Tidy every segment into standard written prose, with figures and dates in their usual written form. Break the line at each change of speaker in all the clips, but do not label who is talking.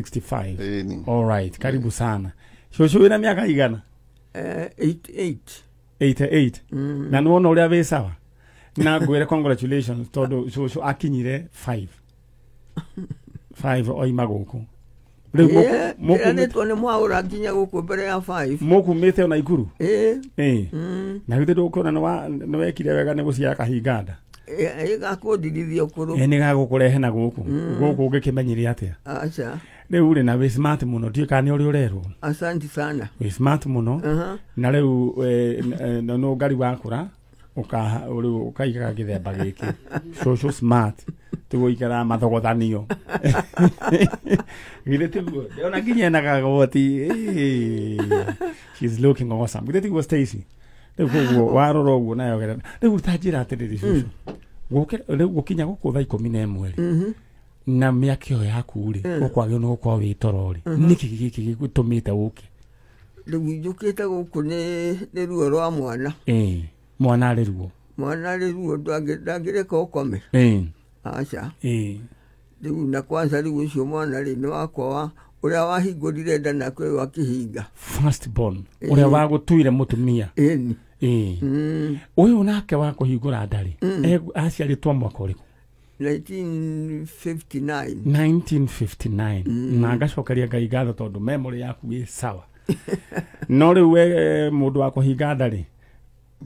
65.
Ĩni.
All right, karibu sana. Cũcũ, wĩna mĩaka igana?
88.
88.
Mm.
Na nĩwona ũrĩa wĩ sawa, na ngwĩre congratulations, tondũ cũcũ akinyire 5 5 oima gũkũ rĩu.
Ndĩranĩtwo nĩ mwaũra nginya gũkũ mbere ya 5.
Mũkumĩte ona Ikuru?
Ĩĩ.
Ĩĩ.
Mm.
Na githĩ ndũkuona nĩ wekire wega nĩ gũciara kahinganda?
Ĩgakũndirithia ũkũrũ.
Ĩ, nĩ gagũkũrehe na gũkũ gũkũ ũngĩkĩmenyire atĩa?
Aca.
Rĩu rĩ, na wĩ smart mũno, ndiũĩ kana nĩ ũrĩa ũrerwo.
Asanti sana.
Wĩ smart mũno. Na rĩu no ngari wakũra rĩu ũkaigaga gĩthemba gĩkĩ, cũcũ smart, tũgũikara mathogothanio, githĩ tiguo? Ona nginya ena kagoti. She's looking awesome, githĩ tiguo, Stacy? Rĩu koguo warora ũguo nayo gerera rĩu, ta njĩra atĩrĩrĩ, cũcũ, rĩu gũkinya gũkũ thaa 11 rĩ, na mĩaka ĩyo yaku rĩ, ũkwagĩrĩirwo nĩ gũkorwo wĩ toro rĩ, nĩkĩ gĩkĩ gĩtũmĩte ũke?
Rĩu njũkĩte gũkũ nĩ ruo rwa mwana.
Ĩĩ, mwana arĩ ruo?
Mwana arĩ ruo, ndangĩreka ũkome. Aca. Rĩu na kwanza rĩu ũcio mwana rĩ, nĩ wakwa wa ũrĩa wahingũrire nda nake ũyũ akĩhinga.
First born ũrĩa wagũtuire mũtumia?
Ĩni.
Ĩĩ. Ũyũ nake wa kũhingũra nda rĩ, aciarĩtwo mwaka ũrĩkũ?
1959.
1959. Na ngacokeria Ngai ngatho tondũ memory yaku ĩ sawa. No rĩu we mũndũ wa kũhinga nda rĩ,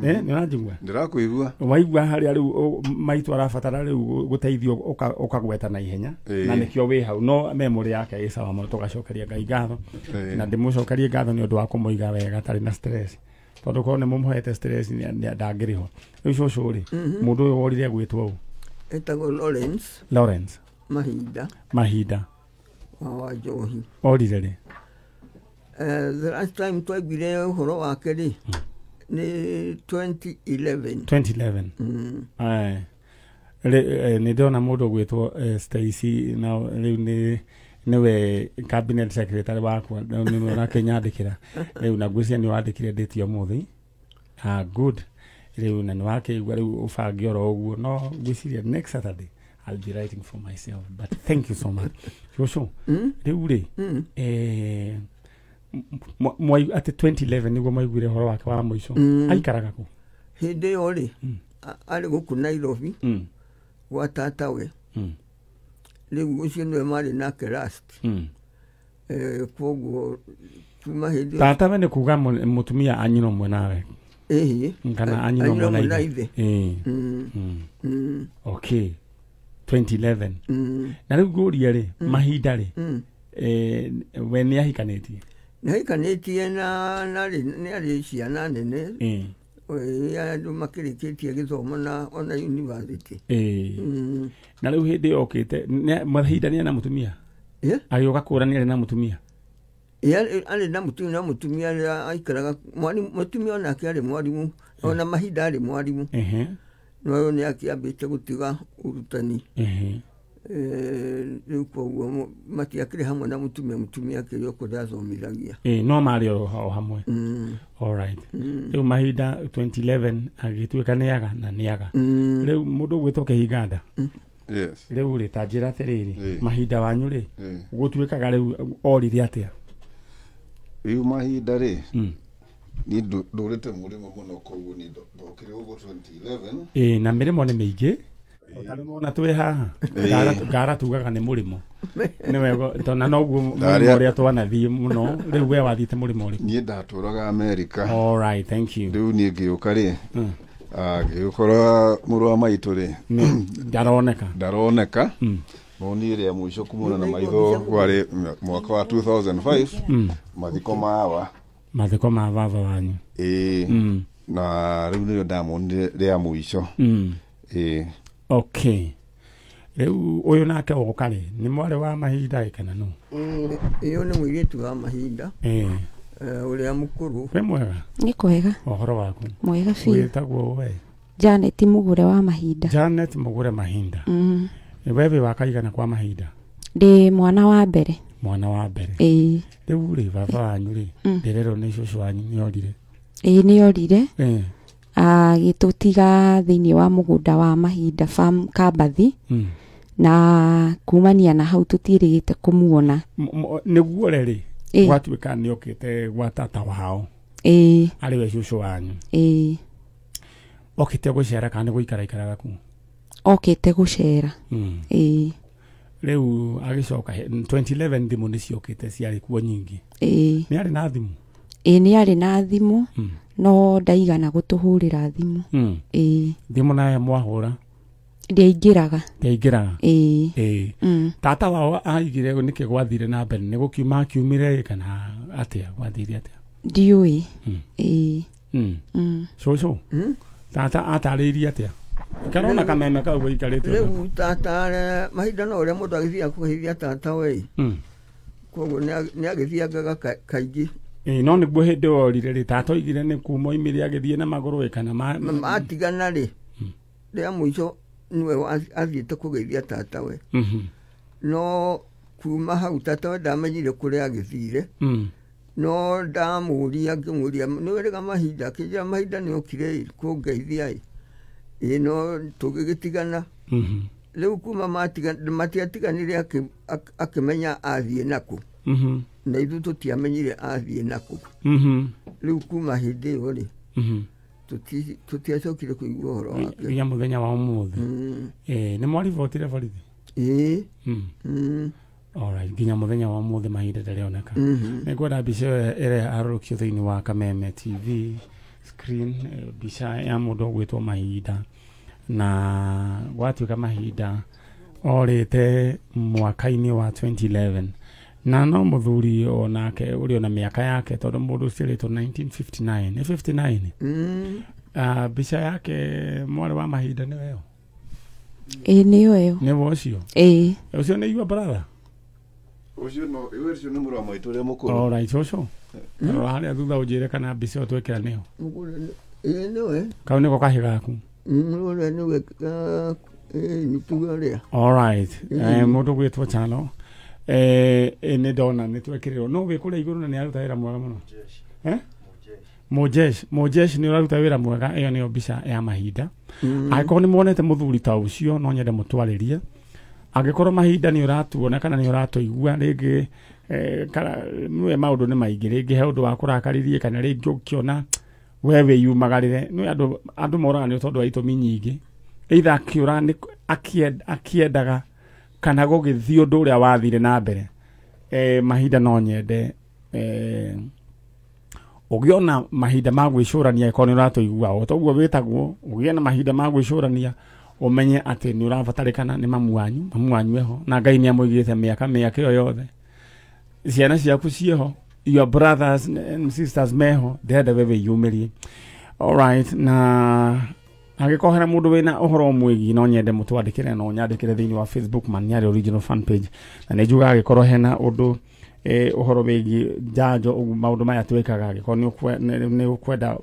nĩ ũranjigua?
Ndĩrakũigua.
Waigua harĩa rĩu maitũ arabatara rĩu gũteithio, ũkagweta na ihenya. Na nĩkĩo wĩ hau, no memory yake ĩ sawa mũno, tũgacokeria Ngai ngatho. Na ndĩmũcokerie ngatho nĩ ũndũ wa kũmũiga wega atarĩ na stress, tondũ korwo nĩ mũmũhete stress ndangĩrĩho. Rĩu cũcũ rĩ, mũndũ ũyũ worire gwĩtwo ũ?
Etagwo Lawrence.
Lawrence.
Mahinda.
Mahinda.
Wa Njohi.
Orire rĩ?
The last time twaiguire ũhoro wake rĩ, nĩ 2011.
2011. Aye. Nĩ ndĩrona mũndũ ũgwĩtwo Stacy, na rĩu nĩ nĩwe cabinet secretary wakwa, rĩu nĩwe ũrakĩnyandĩkĩra rĩu, na ngwĩciria nĩ wandĩkire date ya ũmũthĩ. Ah, good. Rĩu na nĩ wakĩigua rĩu ũbange oro ũguo, no ngwĩciria next Saturday I'll be writing for myself, but thank you so much, cũcũ. Rĩu rĩ, atĩ 2011 nĩguo mwaiguire ũhoro wake wa mũico?
Mm.
Aikaraga kũ?
Hĩndĩ ĩyo rĩ, arĩ gũkũ Nairobi gwa tatawe. Rĩu ũcio nĩwe marĩ nake last. Koguo kuma hĩndĩ ĩyo.
Tatawe nĩ kuga mũtumia anyina ũmwe nawe?
Ĩhĩ.
Kana anyina ũmwe na
na
ithe?
Ithe.
Ĩĩ. Okay, 2011. Na rĩu ngũrie rĩ, Mahinda rĩ, we nĩ ahikanĩtie?
Nĩ aikanĩtie na rĩ, nĩ arĩ ciana nene. Andũ makĩrĩkĩtie gĩthomo na ona university.
Na rĩu hĩndĩ yokĩte Mahinda nĩ na mũtumia? Agĩũka kũra nĩ arĩ na mũtumia?
Ĩ, arĩ na mũtumia, na mũtumia arĩa aikaraga mwarimũ, mũtumia onake arĩ mwarimũ, ona Mahinda arĩ mwarimũ. No nĩ akĩambĩte gũtiga ũrutani. Rĩu koguo matiakĩrĩ hamwe na mũtumia, mũtumia akĩrĩ o kũrĩa athomithagia.
Ĩĩ, no marĩ o hamwe. Alright. Rĩu Mahinda 2011 agĩtuĩka nĩaga na nĩaga. Rĩu mũndũ ũgwĩtwo Kĩhinganda.
Yes.
Rĩu rĩ, ta njĩra atĩrĩrĩ, Mahinda wanyu rĩ, gũtuĩkaga rĩu orire atĩa?
Rĩu Mahinda rĩ, niĩ ndũrĩte mũrĩmo mũno, koguo niĩ ndokire ũguo 2011.
Ĩĩ, na mĩrĩmo nĩ mĩingĩ. Ta rĩu wona twĩ haha. Ngara tugaga nĩ mũrĩmo nĩ wega, tondũ na noguo mũrĩmo ũrĩa twanathiĩ mũno. Rĩu we wathiĩte mũrĩmo ũrĩkũ?
Niĩ ndatũraga Amerika.
All right, thank you.
Rĩu niĩ ngĩũka rĩ, ngĩũkora mũrũ wa maitũ rĩ,
Ndaroneka.
Ndaroneka. No niĩ rĩa mũico kũmuona na maitho kwarĩ mwaka wa 2005, mathiko mawa.
Mathiko ma baba wanyu?
Ĩĩ. Na rĩu nĩrĩo ndamuonire rĩa mũico. Ĩĩ.
Okay, rĩu ũyũ nake woka rĩ, nĩ mwarĩ wa Mahinda ĩ kana nũ?
Ĩyo nĩ mũirĩtu wa Mahinda. Ũrĩa mũkũrũ.
Wĩ mwega?
Nĩ kwega.
Ũhoro waku?
Mwega biũ.
Wĩtagwo we?
Janet Mũgũre wa Mahinda.
Janet Mũgũre Mahinda. We wĩ wa kaigana kwa Mahinda?
Ndĩ mwana wa mbere.
Mwana wa mbere?
Ĩĩ.
Rĩu rĩ, baba wanyu rĩ, ndĩrerwo nĩ cũcũ wanyu nĩ orire.
Ĩĩ, nĩ orire. Agĩtũtiga thĩinĩ wa mũgũnda wa Mahinda Farm Kambathi. Na kumania na hau tũtiĩrĩgĩte kũmuona.
Nĩguo rĩ gwatuĩka nĩokĩte gwa tata wao.
Ĩĩ.
Arĩ we cũcũ wanyu.
Ĩĩ.
Okĩte gũcera kana nĩ gũikara ikaraga kũu?
Okĩte gũcera. Ĩĩ.
Rĩu agĩcoka 2011 thimũ nĩ ciokĩte ciarĩ kuo nyingĩ.
Ĩĩ.
Nĩ arĩ na thimũ?
Ĩĩ nĩ arĩ na thimũ. No ndaigana gũtũhũrĩra thimũ. Ĩĩ.
Thimũ nayo mwahũra?
Ndiaingĩraga.
Ndiaingĩraga?
Ĩĩ.
Ĩĩ. Tata wao aigire nĩkĩ gwathire na mbere? Nĩ gũkiuma akiumire kana atĩa? Gwathire atĩa?
Ndiũĩ. Ĩĩ.
Cũcũ? Tata atarĩirie atĩa? Karona kameme kau gũikarĩte.
Rĩu tata mahinda no ũrĩa mũndũ agĩthiaga kũgeithia tata we. Koguo nĩ agĩthiangaga kaingĩ.
Ĩĩ no nĩguo hĩndĩ worire rĩ tata oigire nĩ kuma oimire agĩthiĩ na magũrũ kana
matigana rĩ rĩa mũico nĩwe athiĩte kũgeithia tata we. No kuma hau tata we ndamenyire kũrĩa agĩthire. No ndamũria ngĩmũria nĩ wĩrĩga mahinda akĩnjĩra mahinda nĩ okire kũngeithia ĩ. Ĩĩ no tũgĩgĩtigana. Rĩu kuma matiatiganire akĩmenya athiĩ nakũ. Na ithuĩ tũtiamenyire athiĩ nakũ. Rĩu kuma hĩndĩ ĩyo rĩ tũtiacokire kũigua ũhoro wake.
Nginya mũthenya wa ũmũthĩ. Ĩĩ nĩ mwaribotire borithi?
Ĩĩ.
Alright, nginya mũthenya wa ũmũthĩ mahinda ndarĩoneka. Nĩ ngwenda mbica ĩyo ĩrĩa arũrũkio thĩinĩ wa Kameme TV screen, mbica ya mũndũ ũgwĩtwo Mahinda. Na gwatuĩka Mahinda orĩte mwaka-inĩ wa 2011. Na no mũthuri onake ũrĩ ona mĩaka yake tondũ mũndũ ũciarĩtwo 1959. Nĩ 59? Mbica yake mwarĩ wa Mahinda nĩwe ĩyo?
Ĩĩ nĩyo ĩyo.
Nĩwe ũcio?
Ĩĩ.
Ũcio nĩ your brother?
Ũcio no, ũcio nĩ mũrũ wa maitũ ũrĩa mũkũrũ.
Alright, ũcio. Rora harĩa thutha ũnjĩre kana mbica ĩyo twekĩra nĩyo.
Ĩĩ nĩwe.
Kau nĩko kahĩ gaku?
Ũrĩa nĩwe nĩ tuge ũrĩa.
Alright. Mũndũ gwĩtwo Chano. Nĩ ndona nĩ twekĩrĩrwo. No wĩ kũrĩa igũrũ na nĩ aruta wĩra mwega mũno. Mũjeshi. Mũjeshi nĩ ũraruta wĩra mwega. Ĩyo nĩyo mbica ya Mahinda. Angĩkorwo nĩ muonete mũthuri ta ũcio no nyende mũtwarĩrie. Angĩkorwo Mahinda nĩ ũratuona kana nĩ ũratũigua rĩngĩ nĩwe maũndũ nĩ maingĩ rĩngĩ he ũndũ wa kũrakaririe kana rĩngĩ ũkĩona we wĩyumagarĩre. Nĩ andũ moraga nĩ tondũ wa itũmi nyingĩ. Either akĩũra nĩ akĩendaga kana gũgĩthiĩ ũndũ ũrĩa wathire na mbere. Mahinda no nyende ũgĩona mahinda ma gwĩcũrania ĩkorwo nĩ ũratũigua o toguo wĩtagwo ũgĩe na mahinda ma gwĩcũrania ũmenye atĩ nĩ ũrabatarĩkana nĩ mamu wanyu eho na Ngai nĩ amũigĩte mĩaka ĩyo yothe. Ciana ciaku ciĩho, your brothers and sisters meho, ndĩrenda we wĩyumĩrie. Alright, na angĩkorwo hena mũndũ wĩna ũhoro mwĩgiĩ no nyende mũtwandĩkĩre no nyandĩkĩre thĩinĩ wa Facebook Maniari Original fan page. Na nĩ njugaga angĩkorwo hena ũndũ ũhoro wĩgiĩ njanjo ũguo maũndũ maya twĩkaga angĩkorwo nĩ ũkwenda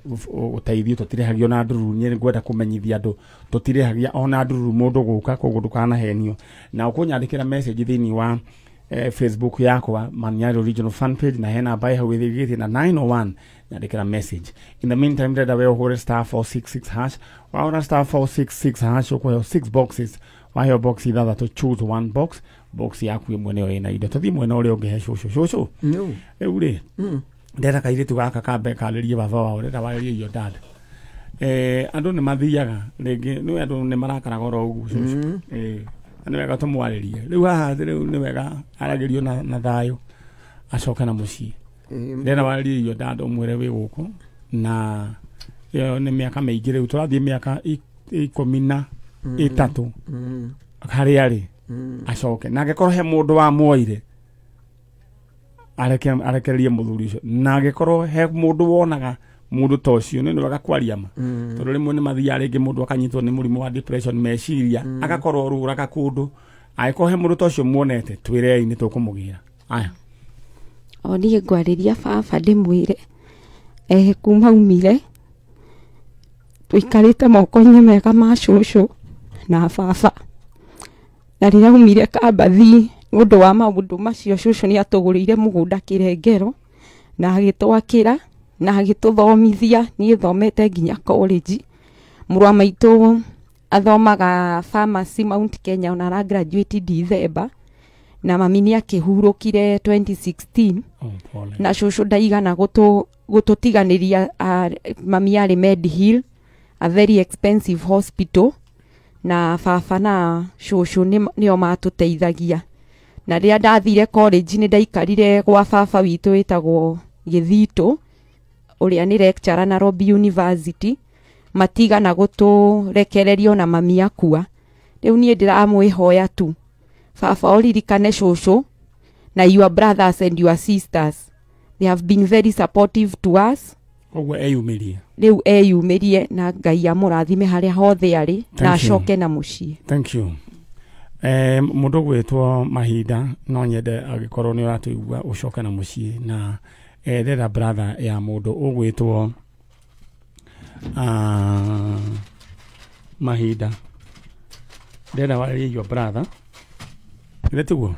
ũteithio tũtirĩhagio na ndururu. Niĩ ngwenda kũmenyithia andũ tũtirĩhagia ona ndururu mũndũ gũka koguo ndũkanahenio. Na ũkũnyandĩkĩra message thĩinĩ wa Facebook yakwa Maniari Original fan page na hena namba hau ĩthĩgĩte na 901 nyandĩkĩra message. In the meantime ndĩrenda we ũhũre *466 hash. Wahũra *466 hash ũkũheo 6 boxes. Waheo box ithathatũ, choose one box. Box yaku ĩmwe nĩyo ĩna indo. Tũthiĩ mwena ũrĩa ũngĩ he cũcũ. Cũcũ rĩu rĩ ndĩrenda kairĩtu gaka kambe karĩrie baba wao, ndĩrenda warĩrie your dad. Andũ nĩ mathiaga rĩngĩ nĩ andũ nĩ marakaraga oro ũguo cũcũ. Nĩ wega tũmwarĩrie rĩu haha rĩu nĩ wega aragĩrio na thayũ acoke na mũciĩ. Ndĩrenda warĩrie your dad ũmwĩre wĩ gũkũ na ĩyo nĩ mĩaka mĩingĩ rĩu tũrathiĩ mĩaka 13 harĩa arĩ acoke. Na angĩkorwo he mũndũ wamuoire arekererie mũthuri ũcio. Na angĩkorwo he mũndũ wonaga mũndũ ta ũcio nĩ wega kwaria ma tondũ rĩmwe nĩ mathiaga rĩngĩ mũndũ akanyitwo nĩ mũrimũ wa depression meciria agakorwo orũraga kũndũ. Angĩkorwo he mũndũ ta ũcio muonete twĩrei nĩ tũkũmũgĩra. Aya
o niĩ ngwarĩria baba ndĩmwĩre kuma umire tũikarĩte moko-inĩ mega ma cũcũ na baba. Na rĩrĩa umire Kambathi ũndũ wa maũndũ macio cũcũ nĩ atũgũrĩire mũgũnda Kĩrengero na agĩtwakĩra na agĩtũthomithia. Niĩ thomete nginya college. Mũrũ wa maitũ Athomaga pharmacy Mount Kenya ona ara graduate December. Na mami nĩ akĩhurũkire 2016.
Oh, pole.
Na cũcũ ndaigana gũtũtiganĩria. Mami arĩ Medhill, a very expensive hospital, na baba na cũcũ nĩo matũteithagia. Na rĩrĩa ndathire college nĩ ndaikarire gwa baba witũ wĩtagwo Gĩthitũ, ũrĩa nĩ lecturer Nairobi University. Matigana gũtũrekererio na mami akua. Rĩu niĩ ndĩramwĩhoya tu, baba ũririkane cũcũ na your brothers and your sisters. They have been very supportive to us.
Koguo eyumĩrie.
Rĩu eyumĩrie na Ngai amũrathime harĩa hothe arĩ na acoke na mũciĩ.
Thank you. Mũndũ gwĩtwo Mahinda no nyende angĩkorwo nĩ ũratũigua ũcoke na mũciĩ na ndĩrenda brother ya mũndũ ũgwĩtwo Mahinda. Ndĩrenda warĩrie your brother. Githĩ tiguo?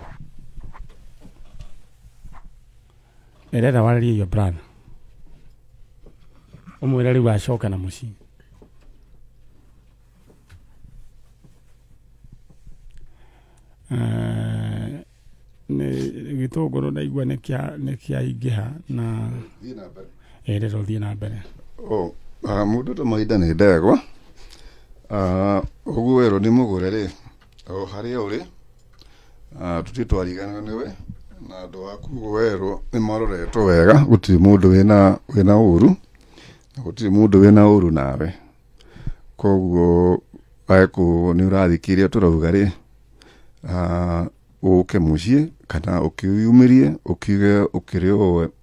Ndĩrenda warĩrie your brother. Ũmwĩre rĩu acoke na mũciĩ. Gĩtũngũrũ ndaigua nĩ kĩaingĩha na ndĩrenda ũthiĩ na mbere.
Mũndũ ta Mahinda nĩ ndegwa. Ũguo werwo nĩ mũgũre rĩ, o harĩa ũrĩ, tũtirĩ twariganĩrwo nĩwe, na andũ aku ũguo werwo nĩ maroretwo wega, gũtirĩ mũndũ wĩna ũru, na gũtirĩ mũndũ wĩna ũru nawe. Koguo angĩkorwo nĩ ũrathikĩrĩria tũrauga rĩ, ũke mũciĩ kana ũkĩyumĩrie ũkiuge ũkĩrĩ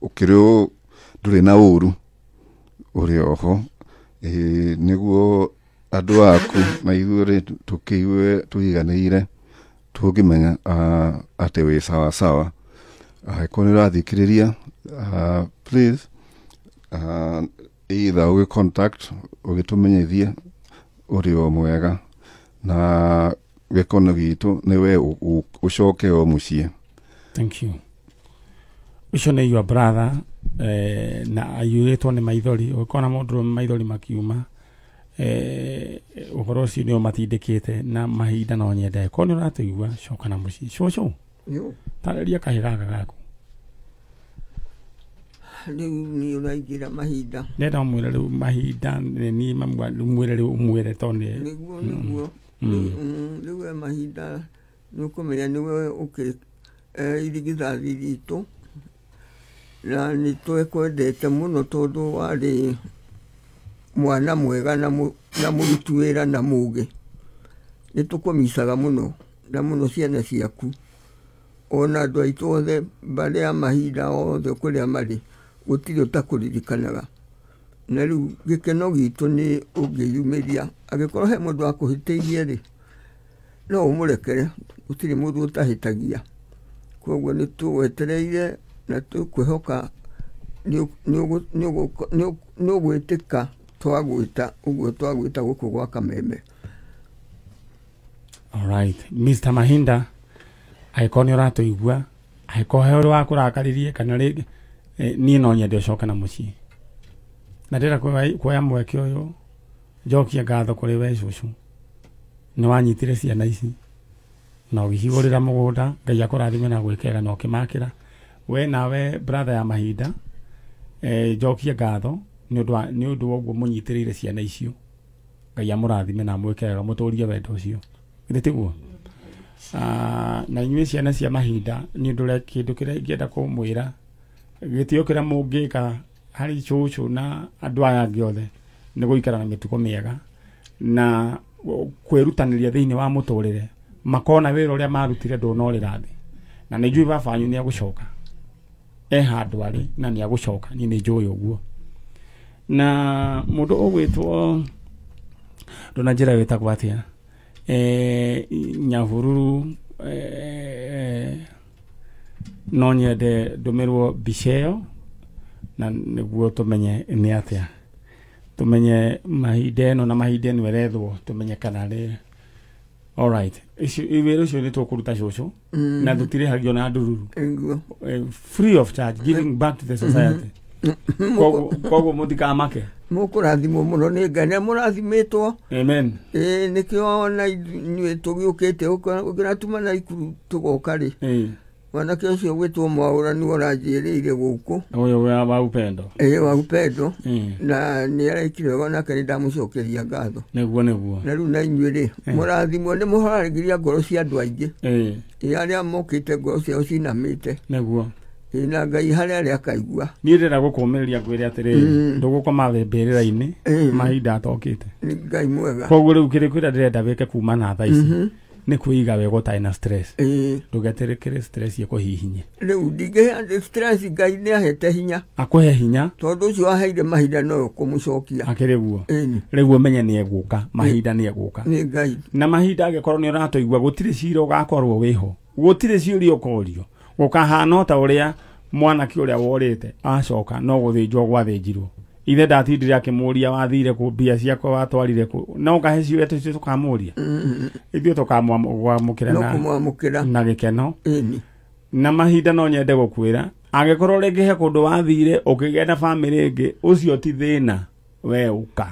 ũkĩrĩ ndũrĩ na ũru ũrĩ oho, nĩguo andũ aku na ithuĩ tũkĩigue tũiganĩire tũngĩmenya atĩ wĩ sawa sawa. Angĩkorwo nĩ ũrathikĩrĩria, please either ũgĩ contact ũgĩtũmenyithie ũrĩ o mwega, na gĩkono gitũ nĩ we ũcoke o mũciĩ.
Thank you. Ũcio nĩ your brother na aiyũrĩtwo nĩ maithori. Ũkona mũndũ maithori makiuma, ũhoro ũcio nĩ ũmatindĩkĩte na Mahinda no nyende. Korwo nĩ ũratũigua coka na mũciĩ. Cũcũ, tarĩria kahĩ gaka gaku.
Rĩu nĩ ũraingĩra Mahinda.
Ndĩrenda ũmwĩre rĩu Mahinda nĩ niĩ mwĩre rĩu ũmwĩre tondũ nĩ
nĩguo nĩguo. Rĩu we Mahinda nĩ ũkũmenya nĩwe ũkĩrĩ irigithathi ritũ, na nĩ twekwendete mũno tondũ warĩ mwana mwega na mũruti wĩra na mũgĩ. Nĩ tũkũmicaga mũno na mũno ciana ciaku, ona andũ aitũ othe mbarĩ ya Mahinda othe kũrĩa marĩ gũtirĩ ũtakũririkanaga. Na rĩu gĩkeno gitũ nĩ ũngĩyumĩria, angĩkorwo he mũndũ akũhĩtĩirie rĩ, no ũmũrekere, gũtirĩ mũndũ ũtahĩtagia. Koguo nĩ tũgwetereire na tũkwĩhoka nĩ ũgwĩtĩka twagwĩta ũguo twagwĩta gũkũ gwa Kameme.
All right. Mr. Mahinda, angĩkorwo nĩ ũratũigua, angĩkorwo he ũrĩa wakũrakaririe kana rĩngĩ, niĩ no nyende ũcoke na mũciĩ. Na ndĩrenda kuoya mweke ũyũ njokie ngatho kũrĩ we cũcũ. Nĩ wanyitire ciana ici na ũgĩcigũrĩra mũgũnda, Ngai akũrathime na gwĩkega na ũkĩmakĩra. We nawe brother ya Mahinda, njokie ngatho nĩ ũndũ wa ũguo mũnyitĩrĩire ciana icio. Ngai amũrathime na amwĩke wega, mũtũrie wendo ũcio. Githĩ tiguo? Na inyuĩ ciana cia Mahinda, nĩ ũndũ ũrĩa kĩndũ kĩrĩa ingĩenda kũmwĩra, gĩtĩo kĩrĩa mũngĩka harĩ cũcũ na andũ aya angĩ othe nĩ gũikara na mĩtugo mĩega na kwĩrutanĩria thĩinĩ wa mũtũrĩre, makona wĩra ũrĩa marutire ndũnorĩra thĩ. Na nĩ njũĩ baba wanyu nĩ egũcoka, e handũ arĩ na nĩ egũcoka, niĩ nĩ njũĩ ũguo. Na mũndũ ũgwĩtwo ndũnanjĩra wĩtagwo atĩa, Nyahururu, no nyende ndũmĩrwo mbica ĩyo na nĩguo tũmenye nĩ atĩa, tũmenye Mahinda ĩno na Mahinda ĩno ĩrethwo, tũmenye kana rĩ. All right. Wĩra ũcio nĩ tũkũruta cũcũ na tũtirĩhagio na ndururu, free of charge, giving back to the society. Koguo mũtikamake.
Mũkũrathimwo mũno nĩ Ngai na mũrathimĩtwo.
Amen.
Nĩkĩo na inyuĩ tũgĩũkĩte ũkĩratuma na ikuru tũgoka rĩ. Mwanake ũcio gwĩtwo Mwaũra nĩwe ũranjĩrĩire gũkũ.
Ũyũ wa Upendo.
Wa Upendo. Na nĩ arekire wega nake nĩ ndamũcokeria ngatho.
Nĩguo nĩguo.
Na rĩu na inyuĩ rĩ, mũrathimwo nĩ mũharagĩria ngoro cia andũ aingĩ. Arĩa mokĩte ngoro ciao cinamĩte.
Nĩguo.
Na Ngai harĩa arĩa akaigua.
Niĩ ndĩrenda gũkũmĩrĩria ngwĩre atĩrĩrĩ, ndũgũkoma thĩ mbĩrĩra-inĩ mahinda atokĩte.
Nĩ Ngai mwega.
Koguo rĩu kĩrĩa kwĩra ndĩrenda wĩke kuma na thaa ici nĩ kwĩiga wega ũtarĩ na stress. Ndũgetĩkĩre stress ĩkũhihinye.
Rĩu ndingĩhe stress, Ngai nĩ ahete hinya.
Akũhe hinya.
Tondũ ũcio aheire mahinda no kũmũcokia.
Akĩrĩ guo. Rĩu ũmenye nĩ egũka, mahinda nĩ egũka.
Nĩ Ngai.
Na mahinda angĩkorwo nĩ ũratũigua gũtirĩ cira ũgakorwo wĩho. Gũtirĩ ciũria ũkorio. Gũkahana ta ũrĩa mwanake ũrĩa worĩte acoka no gũthĩnjwo gwathĩnjirwo. Ithe ndatindire akĩmũria wathire kũ mbia ciakwa watwarire kũ. No ũkahe ciũria tũcio tũkamũria. Ithuĩ tũkamwamũkĩra na gĩkeno. Na mahinda no nyende gũkwĩra angĩkorwo rĩngĩ he kũndũ wathire ũkĩgĩa na bamĩrĩ ĩngĩ ũcio ti thĩna we ũka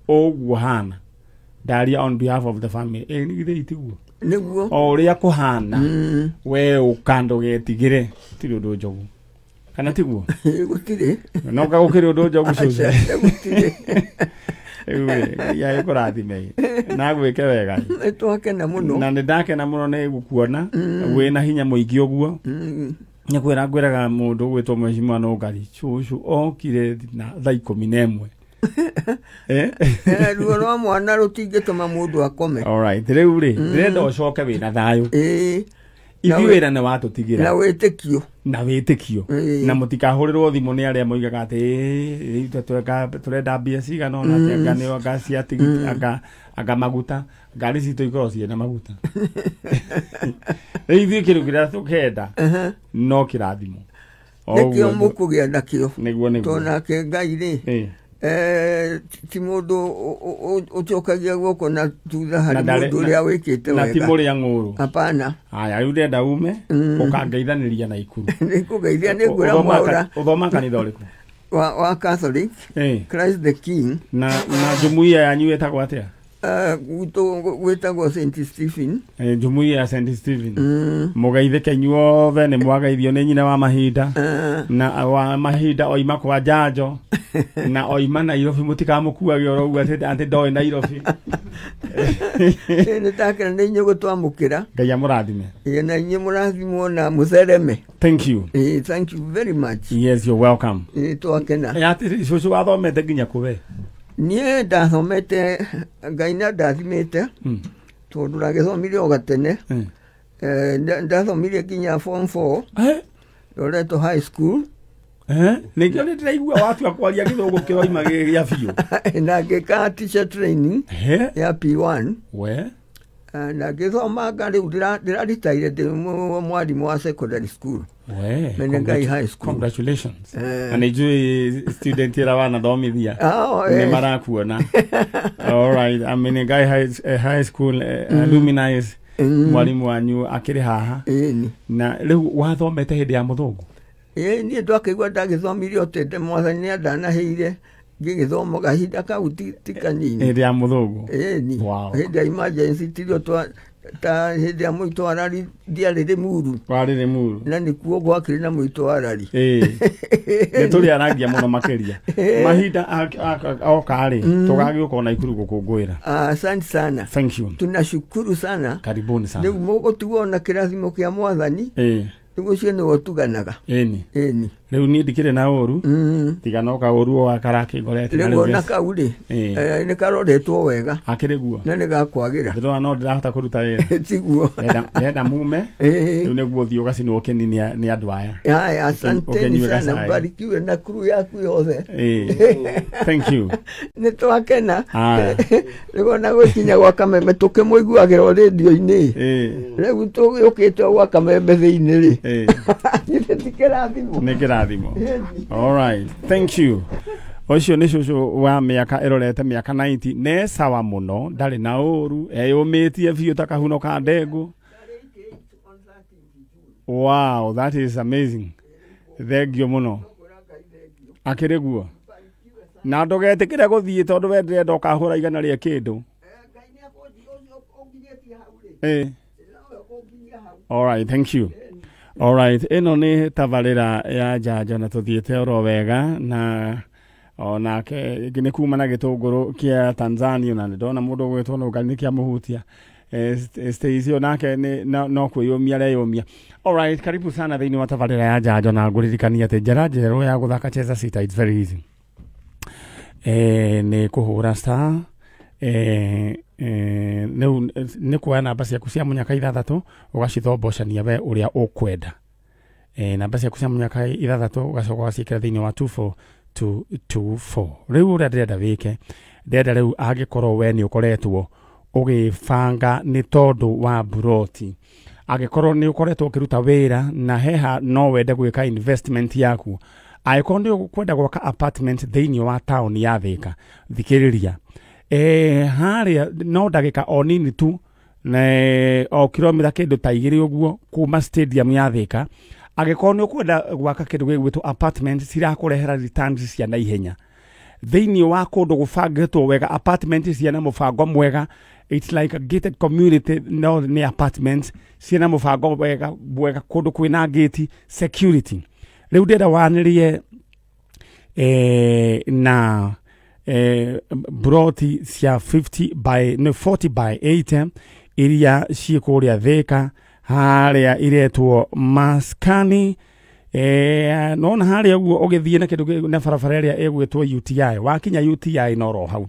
ũguo hana. Ndaria on behalf of the family. Nĩ githĩ itiguo.
Nĩguo.
O ũrĩa kũhana we ũka ndũgetigĩre tirĩ ũndũ njogu. Kana tiguo?
Gũtirĩ.
No ka gũkĩrĩ ũndũ njogu cũcũ.
Gũtirĩ.
Rĩu Ngai agĩkũrathime na agwĩke wega.
Nĩ twakena mũno.
Na nĩ ndakena mũno nĩ gũkuona wĩna hinya mũingĩ ũguo. Nĩ kwĩra ngwĩraga mũndũ ũgwĩtwo Mheshimiwa Nũngari cũcũ okire na thaa 11.
Ruo rwa mwana rũtingĩtũma mũndũ akome.
All right. Rĩu rĩ ndĩrenda ũcoke wĩna thayũ. Ithuĩ wĩra nĩ watũtigĩra.
Na wĩtĩkio.
Na wĩtĩkio. Na mũtikahũrĩrwo thimũ nĩ arĩa moigaga atĩ tũrenda mbia cigana ũna atĩ anga nĩ anga cia tigiti anga maguta ngari citũ ikorwo ciĩ na maguta. Rĩu ithuĩ kĩndũ kĩrĩa tũkenda no kĩrathimo.
Nĩkĩo mũkũgĩa nakĩo.
Nĩguo nĩguo.
Tondũ nake Ngai rĩ ti mũndũ ũcokagia guoko na thutha harĩ mũndũ ũrĩa wĩkĩte wega.
Na ti mũrĩa ng'ũrũ.
Hapana.
Haya rĩu ndĩrenda ume ũkangeithanĩria na ikuru.
Nĩngũgeithia nĩngwĩra Mwaũra.
Ũthoma kanitha ũrĩkũ?
Wa Catholic. Christ the King.
Na jumuiya yanyu ĩtagwo atĩa?
Gwitũ gwĩtagwo St Stephen.
Jumuiya ya St Stephen. Mũgeithĩke inyuothe nĩ mwageithio nĩ nyina wa mahinda. Na wa mahinda oima kwa njanjo. Na oima Nairobi mũtikamũkuage oro ũguo atĩ ndoĩ Nairobi.
Nĩ ndakena nĩ inyuĩ gũtwamũkĩra.
Ngai amũrathime.
Na inyuĩ mũrathimwo na mũthereme.
Thank you.
Thank you very much.
Yes, you're welcome.
Twakena.
Atĩ cũcũ wathomete nginya kũ we?
Niĩ ndathomete Ngai nĩ andathimĩte tondũ ndagĩthomire o gatene. Ndathomire nginya form 4 Loreto High School.
Nĩkĩo nĩ ndĩraigua watua kwaria gĩthũngũ kĩroima gĩa biũ.
Na ngĩka teacher training ya P1.
We?
Na ngĩthomanga rĩu ndĩraritaire ndĩ mwarimũ wa secondary school.
We,
Menengai High School.
Congratulations. Na nĩ njũĩ student ĩrĩa wanathomithia nĩ marakuona. All right, Menengai High School alumni mwarimu wanyu akĩrĩ haha. Na rĩu wathomete hĩndĩ ya mũthũngũ?
Niĩ ndakĩigua ndagĩthomire o tete mwathani nĩ andanaheire ngĩgĩthoma kahinda kau ti kanini.
Hĩndĩ ya mũthũngũ?
Wow. Hĩndĩ ya emergency tirio ta hĩndĩ ya mũitũ arari ndiarĩ Rĩmuru.
Warĩ Rĩmuru.
Na nĩkuo gwakĩrĩ na mũitũ arari.
Nĩ tũrĩaragia mũno makĩria. Mahinda oka rĩ tũgagĩũka ona ikuru gũkũngũĩra.
Asante sana.
Thank you.
Tunashukuru sana.
Karibuni sana.
Rĩu mũgũtigwo na kĩrathimo kĩa mwathani. Rĩu ũcio nĩwe ũtuganaga.
Ĩni.
Ĩni.
Rĩu niĩ ndikĩrĩ na ũru tiga no kaũru o gakarakĩngorete.
Rĩu ona kau rĩ nĩ karoretwo wega.
Akĩrĩ guo.
Na nĩ gakwagĩra.
Ndĩrona no ndĩrahota kũruta wĩra.
Tiguo.
Ndĩrenda mume. Rĩu nĩguo ũthiĩ ũgacinwo kĩni nĩ andũ aya.
Haya, asanteni sana, mbarikiwe na crew yaku yothe.
Thank you.
Nĩ twakena. Rĩu ona gwĩkinya gwa Kameme tũkĩmũiguagĩra rĩndio-inĩ. Rĩu tũgĩũkĩte gwa Kameme thĩinĩ rĩ. Githĩ ti kĩrathimo?
Nĩ kĩrathimo. All right, thank you. Ũcio nĩ cũcũ wa mĩaka ĩrorete mĩaka 90 ne sawa mũno ndarĩ na ũru eyũmĩtie biũ ta kahuno ka ndengũ. Wow, that is amazing. Thank you mũno. Akĩrĩ guo. Na ndũgetĩkĩre gũthiĩ tondũ we ndĩrenda ũkahũra igana rĩa kĩndũ. All right, thank you. All right, ĩno nĩ tabarĩra ya njanjo na tũthiĩte oro wega na onake nĩ kuma na gĩtũngũrũ kĩa Tanzania na nĩndona mũndũ ũgwĩtwo no ngai nĩ kĩamũhutia. Stacy onake nĩ no kwĩyũmia areyũmia. All right, karibu sana thĩinĩ wa tabarĩra ya njanjo na ngũririkania atĩ njĩra njerũ ya gũthaka Cheza Sita, it's very easy. Nĩ kũhũra star nĩ kuoya namba ciaku cia mũnyaka ithathatũ ũgacithombocania we ũrĩa ũkwenda. Namba ciaku cia mũnyaka ithathatũ ũgacoka ũgaciĩkĩra thĩinĩ wa 24224. Rĩu ũrĩa ndĩrenda wĩke, ndĩrenda rĩu angĩkorwo we nĩ ũkoretwo ũgĩbanga nĩ tondũ wa buroti, angĩkorwo nĩ ũkoretwo ũkĩruta wĩra na heha no wende gwĩka investment yaku, angĩkorwo nĩ ũkwenda gwaka apartment thĩinĩ wa taũni ya Thĩka, thikĩrĩria. Harĩa no ndagĩka o nini tu o kilomita kĩndũ ta igĩrĩ ũguo kuma stadium ya Thĩka, angĩkorwo nĩ ũkwenda gwaka kĩndũ gĩgwĩtwo apartment cirakũrehera returns cia naihenya thĩinĩ wa kũndũ gũbangĩtwo wega, apartment ciana mũbango mwega, it's like a gated community, no nĩ apartments ciana mũbango wega mwega, kũndũ kwĩna gate security. Rĩu ndĩrenda wanĩrie na broti cia 50 by no 40 by 80 iria ciĩ kũrĩa Thĩka harĩa iretwo Maskani. Nona harĩa ũguo ũgĩthiĩ na kĩndũ na barabara ĩrĩa ĩgwĩtwo UTI, wakinya UTI no ro hau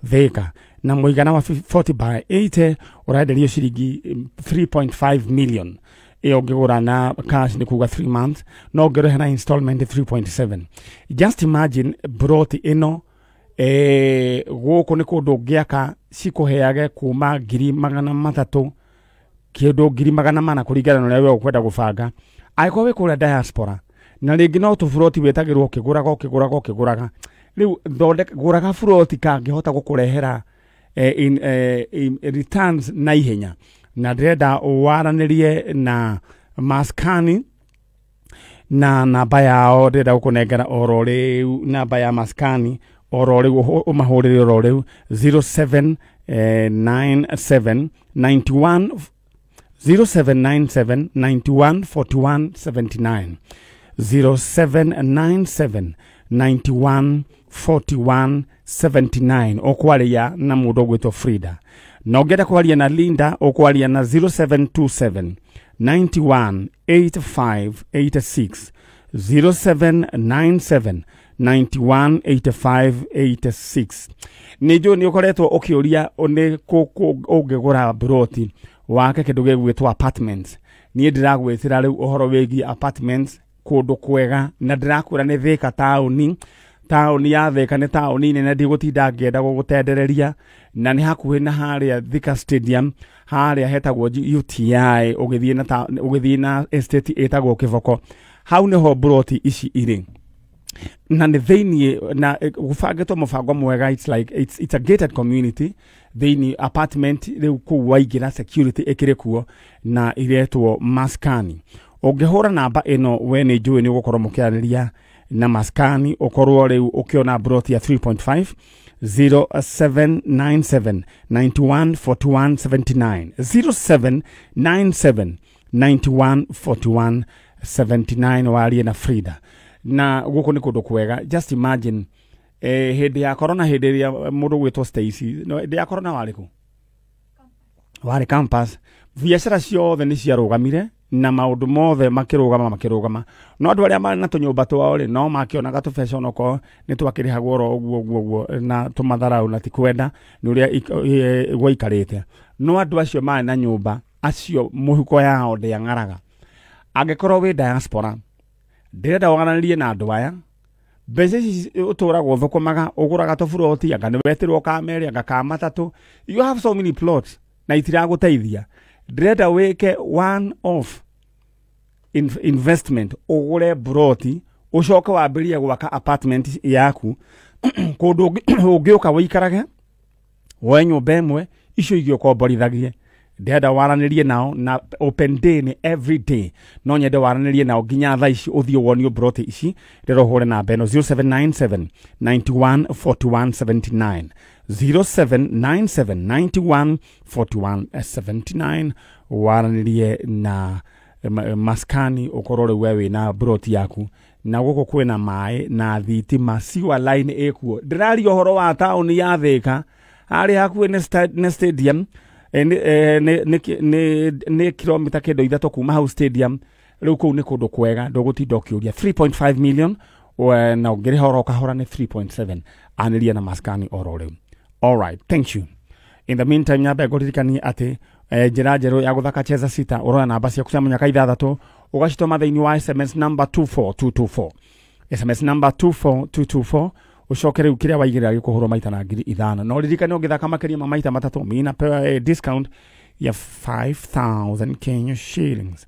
Thĩka, na mũigana wa 40 by 80 ũrenderio ciringi 3.5 million. Ĩyo ũngĩgũra na cash nĩ kuga 3 months, no ũngĩrĩha na installment 3.7. Just imagine broti ĩno gũkũ nĩ kũndũ ũngĩaka cikũheage kuma 300,000 kĩndũ 400,000 kũringana na ũrĩa we ũkwenda gũbanga. Angĩkorwo wĩ kũrĩa diaspora na rĩngĩ no tũburoti wĩtagĩrwo ũkĩgũraga ũkĩgũraga ũkĩgũraga, rĩu thondeka gũraga buroti kangĩhota gũkũrehera in returns na ihenya. Na ndĩrenda waranĩrie na Maskani na namba yao, ndĩrenda gũkũnengera oro rĩu namba ya Maskani oro rĩu, ũmahũrĩre oro rĩu 0797 91 0797 91 41 79 0797 91 41 79. Ũkwaria na mũndũ ũgwĩtwo Frida, na ũngĩenda kwaria na Linda ũkwaria na 0727 91 85 86 0797 91 85 86. Nĩ njũĩ nĩ ũkoretwo ũkĩũria nĩ kũ ũngĩgũra broti wake kĩndũ gĩgwĩtwo apartments. Niĩ ndĩragwĩtĩra rĩu ũhoro wĩgiĩ apartments kũndũ kwega, na ndĩrakwĩra nĩ Thĩka taũni. Taũni ya Thĩka nĩ taũni nene, ndigũtinda ngĩenda gũgũtendereria, na nĩ hakuhĩ na harĩa Thika Stadium, harĩa hetagwo UTI, ũgĩthiĩ na estate ĩtagwo Kĩboko, hau nĩho broti ici irĩ. Na nĩ thĩinĩ na gũbangĩtwo mũbango mwega, it's like it's a gated community thĩinĩ apartment rĩu kũu waingĩra security ĩkĩrĩ kuo na iretwo Maskani. Ũngĩhũra namba ĩno we nĩ njũĩ nĩ ũgũkorwo mũkĩaranĩria na Maskani, ũkorwo rĩu ũkĩona broti ya 3.5 0797 91 41 79 0797 91 41 79 warie na Frida. Na gũkũ nĩ kũndũ kwega. Just imagine hĩndĩ ya corona, hĩndĩ ĩrĩa mũndũ gwĩtwo Stacy, no hĩndĩ ya corona warĩ kũ? Warĩ campus. Biacara ciothe nĩ ciarũgamire na maũndũ mothe makĩrũgama. No andũ arĩa marĩ na tũnyũmba twao rĩ, no makĩonaga tũbeca onokorwo nĩ twakĩrĩhagwo oro ũguo ũguo ũguo na tũmatharau na ti kwenda nĩ ũrĩa gwaikarĩte. No andũ acio marĩ na nyũmba acio mũhuko yao ndĩang'araga. Angĩkorwo wĩ diaspora, ndĩrenda waranĩrie na andũ aya. Mbeca ici ũtũragwo thũkũmaga, ũgũraga tũburoti, anga nĩ wetĩrwo ka merĩ, anga ka matatũ. You have so many plots na itiragũteithia. Ndĩrenda wĩke one off investment, ũgũre broti, ũcoke wambĩrĩrie gwaka apartment yaku kũndũ ũngĩũka wĩikarage, woe nyũmba ĩmwe, icio ingĩ ũkomborithagie. Ndĩrenda waranĩrie nao na open day nĩ every day. No nyende waranĩrie nao nginya thaa ici ũthiĩ wonio broti ici. Ndĩrenda ũhũre namba ĩno 0797 91 41 79 0797 91 41 79 waranĩrie na maskani ũkorwo rĩu we wĩna broti yaku na gũkũ kwĩna maĩ na thitima sewer line ĩkuo. Ndĩraria ũhoro wa taũni ya Thĩka harĩa hakuhĩ nĩ stadium nĩ kilomita kĩndũ 3 kuma hau stadium. Rĩu kũu nĩ kũndũ kwega ndũgũtinda ũkĩũria. 3.5 million na ũngĩrĩha oro kahora nĩ 3.7. Anĩria na maskani oro rĩu. All right, thank you. In the meantime nyambe ngũririkanie atĩ njĩra njerũ ya gũthaka cheza sita ũroya namba ciaku cia mũnyaka 6 ũgacitũma thĩinĩ wa SMS number 24224 SMS number 24224 ũcoke rĩu kĩrĩa waigĩrĩra gĩkũhũrwo maita na 5,000. No ririkane ũngĩthaka makĩria ma maita 3 mina pewa discount ya 5,000 Kenya shillings.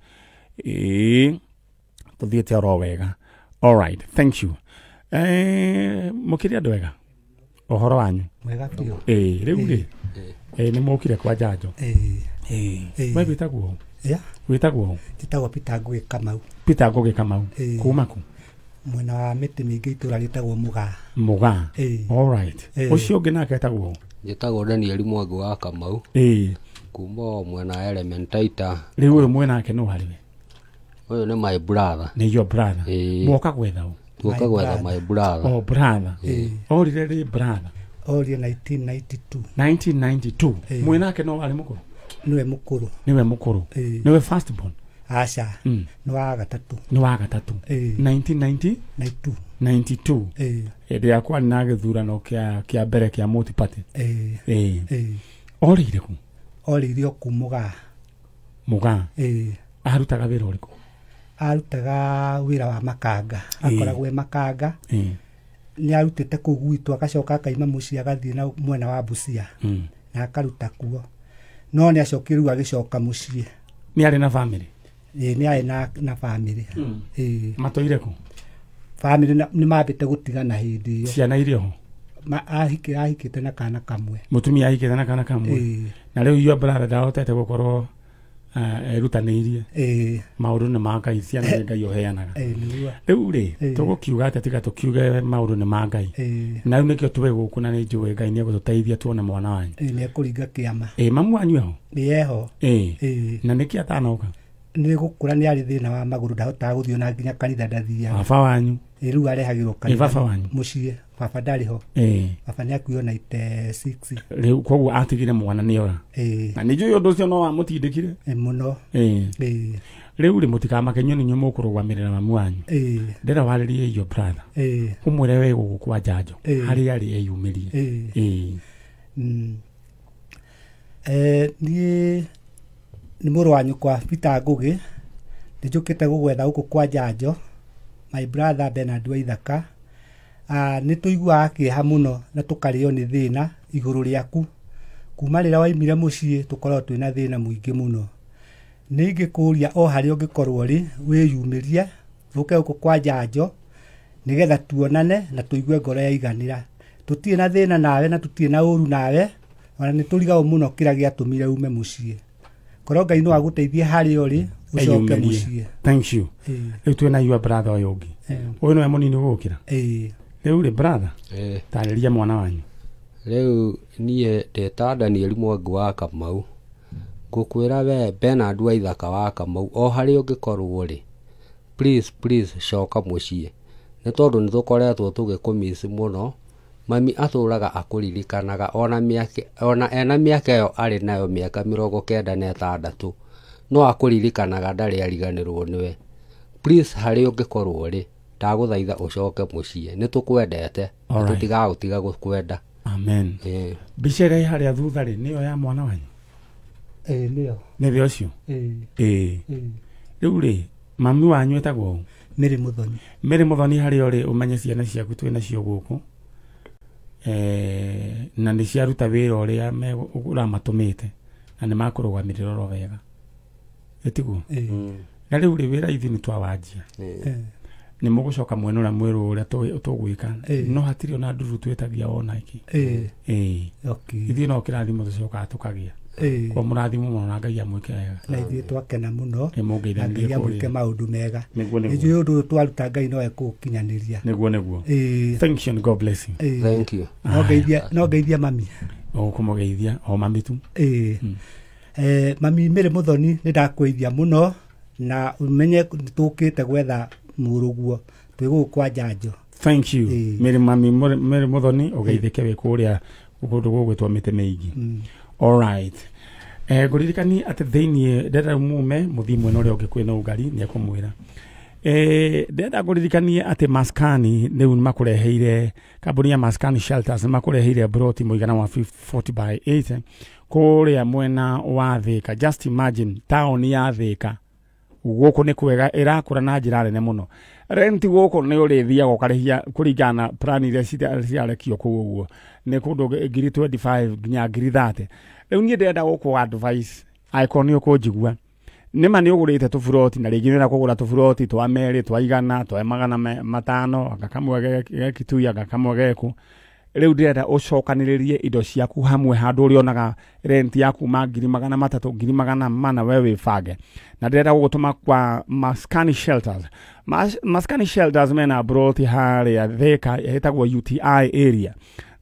Tũthiĩte oro wega. All right, thank you. Mũkĩrĩ andũ wega ũhoro wanyu?
Mwega biũ.
Rĩu rĩ nĩ mũkire kwa njanjo. We wĩtagwo? Wĩtagwo?
Njĩtagwo Peter Ngũgĩ Kamau.
Peter Ngũgĩ Kamau. Kuma kũ?
Mwena wa mĩtĩ mĩingĩ itũra rĩtagwo Mũgaa.
Mũgaa. All right. Ũcio ũngĩ nake etagwo?
Njĩtagwo Daniel Mwangi wa Kamau. Kuma mwena wa Elementaita.
Rĩu ũyũ mwenake nũ harĩ we?
Ũyũ nĩ my brother.
Nĩ your brother. Mwoka gwetha ũ?
Tuoka gwetha my brother.
Oh, brother. Orire rĩ brother?
Orire 1992.
1992. Mwenake no arĩ mũkũrũ?
Nĩwe mũkũrũ.
Nĩwe mũkũrũ. Nĩwe first born?
Aca. Nĩ wa gatatũ.
Nĩ wa gatatũ. 1992. 92. Hĩndĩ ya kwarĩ na gĩthurano kĩa mbere kĩa multi party. Orĩire kũ?
Orĩire o kũ Mũgaa.
Mũgaa. Arutaga wĩra ũrĩkũ?
Arutaga wĩra wa makanga. Akoragwo e makanga. Nĩ arutĩte kũu gwitũ agacoka akaima mũciĩ agathiĩ na mwena wa Busia. Na akaruta kuo. No nĩ acokire rĩu agĩcoka mũciĩ.
Nĩ arĩ na family?
Nĩ arĩ na family.
Matũire kũ?
Family nĩ mambĩte gũtigana hĩndĩ ĩyo.
Ciana irĩ ho?
Ahikĩte na kana kamwe.
Mũtumia ahikĩte na kana kamwe. Na rĩu your brother ndahotete gũkorwo erutanĩirie. Maũndũ nĩ ma Ngai, ciana nĩ Ngai ũheanaga. Rĩu rĩ tũgũkiuga atĩa tiga tũkiuge maũndũ nĩ ma Ngai. Na rĩu nĩkĩo tũrĩ gũkũ na nĩ njũĩ Ngai nĩ egũtũteithia tuone mwana wanyu.
Nĩ ekũringa kĩama.
Mamu wanyu eho?
Eho.
Na nĩkĩ atanoka?
Nĩ gũkũra nĩ arĩ thĩna wa magũrũ ndahotaga gũthiĩ ona nginya kanitha ndathiaga.
Baba wanyu?
Rĩu arehagĩrwo kanitha.
Baba wanyu?
Mũciĩ. Baba ndarĩ ho. Baba nĩ akuire 96.
Rĩu koguo atigire mwana nĩ ora. Na nĩ njũĩ ũndũ ũcio no wamũtindĩkire?
Mũno.
Rĩu rĩ mũtikamakenio nĩ inyuĩ mũkũrũgamĩrĩra mamu wanyu. Ndĩrenda warĩrie your brother. Ũmwĩre we gũkũ kwa njanjo harĩa arĩ eyumĩrie.
Niĩ nĩ mũrũ wa nyũkwa Peter Ngũgĩ. Nĩ njũkĩte gũgwetha gũkũ kwa njanjo my brother Bernard Waithaka. Nĩ tũiguaga kĩeha mũno na tũkarĩo nĩ thĩna igũrũ rĩaku. Kuma rĩrĩa waimire mũciĩ tũkoragwo twĩna thĩna mũingĩ mũno. Nĩ ingĩkũria o harĩa ũngĩkorwo rĩ wĩyumĩrie ũke gũkũ kwa njanjo nĩgetha tuonane na tũigue ngoro yaiganĩra. Tũtirĩ na thĩna nawe na tũtirĩ na ũru nawe ona nĩ tũrigagwo mũno kĩrĩa gĩatũmire ume mũciĩ. Korwo Ngai no agũteithie harĩa ũrĩ ũcoke mũciĩ.
Thank you. Rĩu twĩna your brother ũyũ ũngĩ. Ũyũ nĩwe mũnini gũgũkĩra? Rĩu rĩ brother, tarĩria mwana wanyu.
Rĩu niĩ ndĩta Daniel Mwangi wa Kamau. Ngũkwĩra we Bernard Waithaka wa Kamau o harĩa ũngĩkorwo rĩ please please coka mũciĩ. Nĩ tondũ nĩ tũkoretwo tũgĩkũmiss mũno. Mami atũraga akũririkanaga ona ena mĩaka ĩyo arĩ nayo mĩaka 96 no akũririkanaga ndarĩ ariganĩrwo nĩwe. Please harĩa ũngĩkorwo rĩ ndagũthaitha ũcoke mũciĩ nĩ tũkwendete tũtigagũtiga gũkwenda.
Amen. Mbica ĩrĩa ĩ harĩa thutha rĩ nĩyo ya mwana wanyu?
Nĩyo.
Nĩwe ũcio? Rĩu rĩ mami wanyu etagwo ũ?
Mary Muthoni.
Mary Muthoni harĩa ũrĩ ũmenye ciana ciaku twĩ nacio gũkũ. Na nĩ ciaruta wĩra ũrĩa ũramatũmĩte na nĩ makũrũgamĩrĩra oro wega. Ĩtiguo? Na rĩu rĩ wĩra ithuĩ nĩ twawanjia. Nĩ mũgũcoka mwena ũrĩa mwerũ ũrĩa tũgwĩka no hatirĩ ona nduru twĩtagia ona iki. Ithuĩ no kĩrathimo tũcokaga tũkagĩa. Kwa mũrathimo mũno na Ngai amwĩke wega.
Na ithuĩ twakena mũno.
Nĩ mũngeithanirie
Ngai amwĩke
kũrĩa.
Maũndũ mega.
Nĩguo nĩguo.
Nĩnjũĩ ũndũ ũyũ twaruta Ngai no ekũũkinyanĩria.
Nĩguo nĩguo. Thank you and God bless you.
Thank you.
No ngeithie mami.
Ũkũmũgeithia o mami tu.
Mami Mary Muthoni nĩ ndakwĩithia mũno na ũmenye tũkĩte gwetha mũrũguo twĩ gũkũ kwa Njanjo.
Thank you. Mary mami Mary Muthoni ũgeithĩke wĩ kũrĩa kũndũ gũgwĩtwo mĩtĩ mĩingĩ. All right. Ngũririkanie atĩ thĩiniĩ ndenda mume mũthiĩ mwena ũrĩa ũngĩ kwĩna ũngari nĩ ekũmwĩra. Ndenda ngũririkanie atĩ Maskani rĩu nĩmakũreheire kambuni ya Maskani Shelters nĩmakũreheire broti mũigana wa 40 by 80 kũrĩa mwena wa Thika. Just imagine taũni ya Thika gũkũ nĩ kwega ĩrakũra na njĩra nene mũno. Renti gũkũ nĩ ũrĩthiaga ũkarĩhia kũringana na plan iria ciarekio kũu ũguo nĩ kũndũ ngiri 25 nginya ngiri 30. Rĩu niĩ ndĩrenda gũkũ advice angĩkorwo nĩ ũkũnjigua nĩma nĩ ũgũrĩte tũburoti na rĩngĩ nĩũrenda kũgũra tũburoti twa merĩ twa igana twa magana matano anga kamwe ge Kitui anga kamwe geku. Rĩu ndĩrenda ũcokanĩrĩrie indo ciaku hamwe handũ ũrĩonaga rent yaku ma ngiri magana matatũ ngiri magana mana we wĩbange. Na ndĩrenda gũgũtũma kwa Maskani Shelters. Maskani Shelters mena broti harĩa Thika ĩtagwo UTI area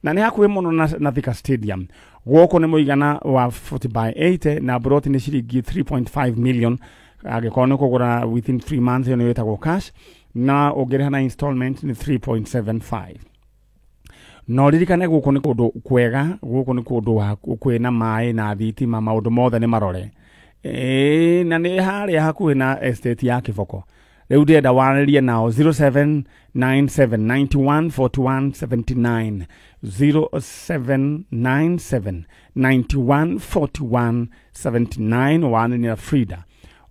na nĩ hakuhĩ mũno na Thika Stadium. Gũkũ nĩ mũigana wa 40 by 80 na broti nĩ ciringi 3.5 million angĩkorwo nĩ kũgũra within 3 months ĩyo nĩ ĩtagwo cash na ũngĩrĩha na installment nĩ 3.75. No ririkane gũkũ nĩ kũndũ kwega, gũkũ nĩ kũndũ kwĩna maĩ na thitima, maũndũ mothe nĩ marore. Na nĩ harĩa hakuhĩ na estate ya Kiboko. Rĩu ndĩrenda warĩrie nao 0797 91 41 79 0797 91 41 79 warĩrie na Frida.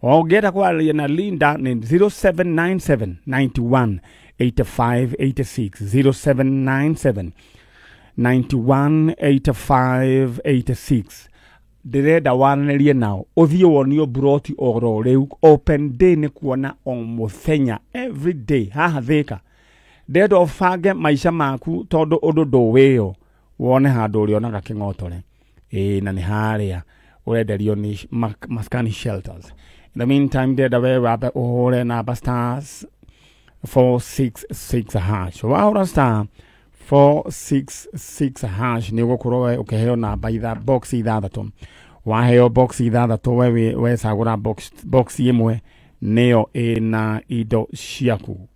Ũngĩenda kwarĩria na Linda nĩ 0797 91 85 86 0797 91 85 86. Ndĩrenda waranĩrie nao ũthiĩ wonio buroti oro rĩu. Open day nĩ kuona o mũthenya every day haha Thika. Ndĩrenda ũbange maica maku tondũ ũndũ ndũwĩyo wone handũ ũrĩonaga kĩng'otore. Na nĩ harĩa ũrenderio nĩ Maskani Shelters. In the meantime ndĩrenda we wambe ũhũre namba stars 466 hash. Wahũra star 466 hash nĩ ũgũkorwo we ũkĩheo namba box ithathatũ. Waheo box ithathatũ we wecagũra box ĩmwe nĩyo ĩna indo ciaku.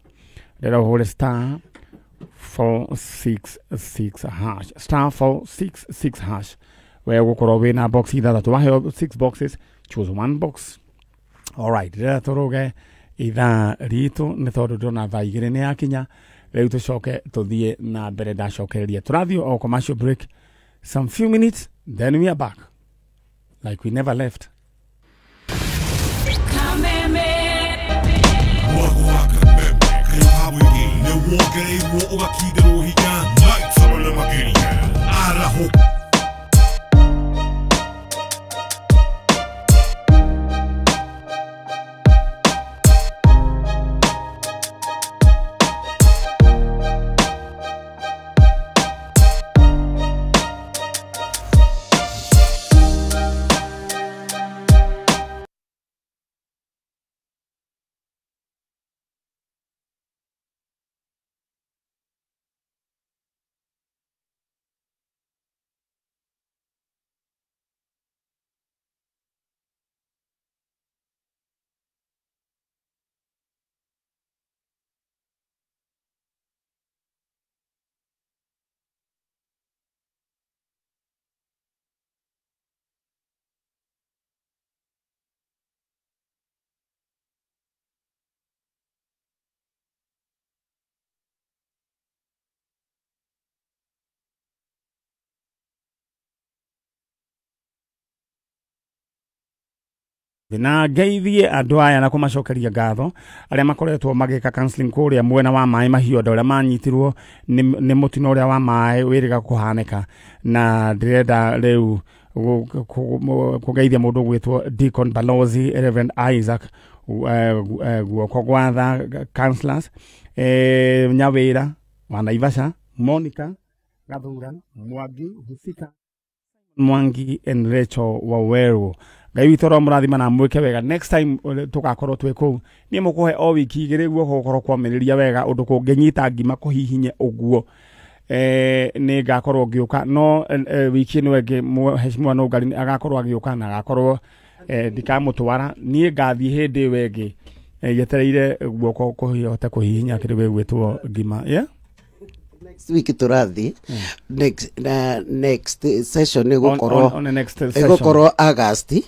Rĩrĩa ũhũre star 466 hash star 466 hash we ũgũkorwo wĩna box ithathatũ. Waheo 6 boxes, choose one box. All right, rĩrĩa tũrũge ithaa ritũ nĩ tondũ ndĩrona thaa igĩrĩ nĩ yakinya. Rĩu tũcoke tũthiĩ na mbere ndacokereria. Tũrathiĩ o commercial break some few minutes then we are back like we never left. Na ngeithie andũ aya na kũmacokeria ngatho arĩa makoretwo magĩka counseling kũrĩa mwena wa maĩ mahiũ, andũ arĩa manyitirwo nĩ mũtino ũrĩa wa maĩ wĩrĩga kũhanĩka. Na ndĩrenda rĩu kũgeithia mũndũ ũgwĩtwo Deacon Balozi, Reverend Isaac guoko gwatha counselors, Nyawĩra wa Naivasha, Monica Gathura, Mwangi Husika Mwangi and Rachel Waweru. Ngai witũ ro mũrathima na mwĩke wega. Next time tũgakorwo twĩ kũu niĩ mũkũhe o wiki igĩrĩ guo gũkorwo kwamĩrĩria wega ũndũ kũngĩnyita ngima kũhihinye ũguo nĩ ngakorwo ngĩũka no wiki ĩno ĩngĩ mheshimiwa Nũngari agakorwo agĩũka na agakorwo ndikamũtwara niĩ ngathiĩ hĩndĩ ĩyo ĩngĩ yetereire guoko kũhote kũhihinya kĩrĩ gwĩtwo ngima. Yeah?
Next week tũrathiĩ next session ĩgũkorwo ĩgũkorwo August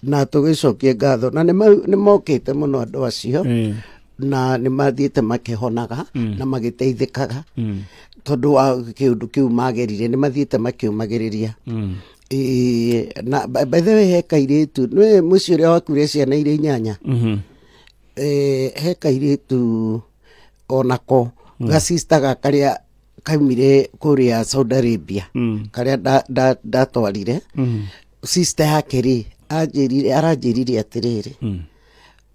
na tũgĩcokie ngatho na nĩ mokĩte mũno andũ acio na nĩ mathiĩte makĩhonaga na magĩteithĩkaga tondũ wa kĩũndũ kĩu magerire nĩ mathiĩte makĩũmagĩrĩria. Na by the way he kairĩtu nĩ mũciĩ ũrĩa wakuire ciana iria inyanya he kairĩtu onako gacista ga karĩa kaumire kũrĩa Saudi Arabia karĩa ndatwarire sister yake rĩ aranjĩrire atĩrĩrĩ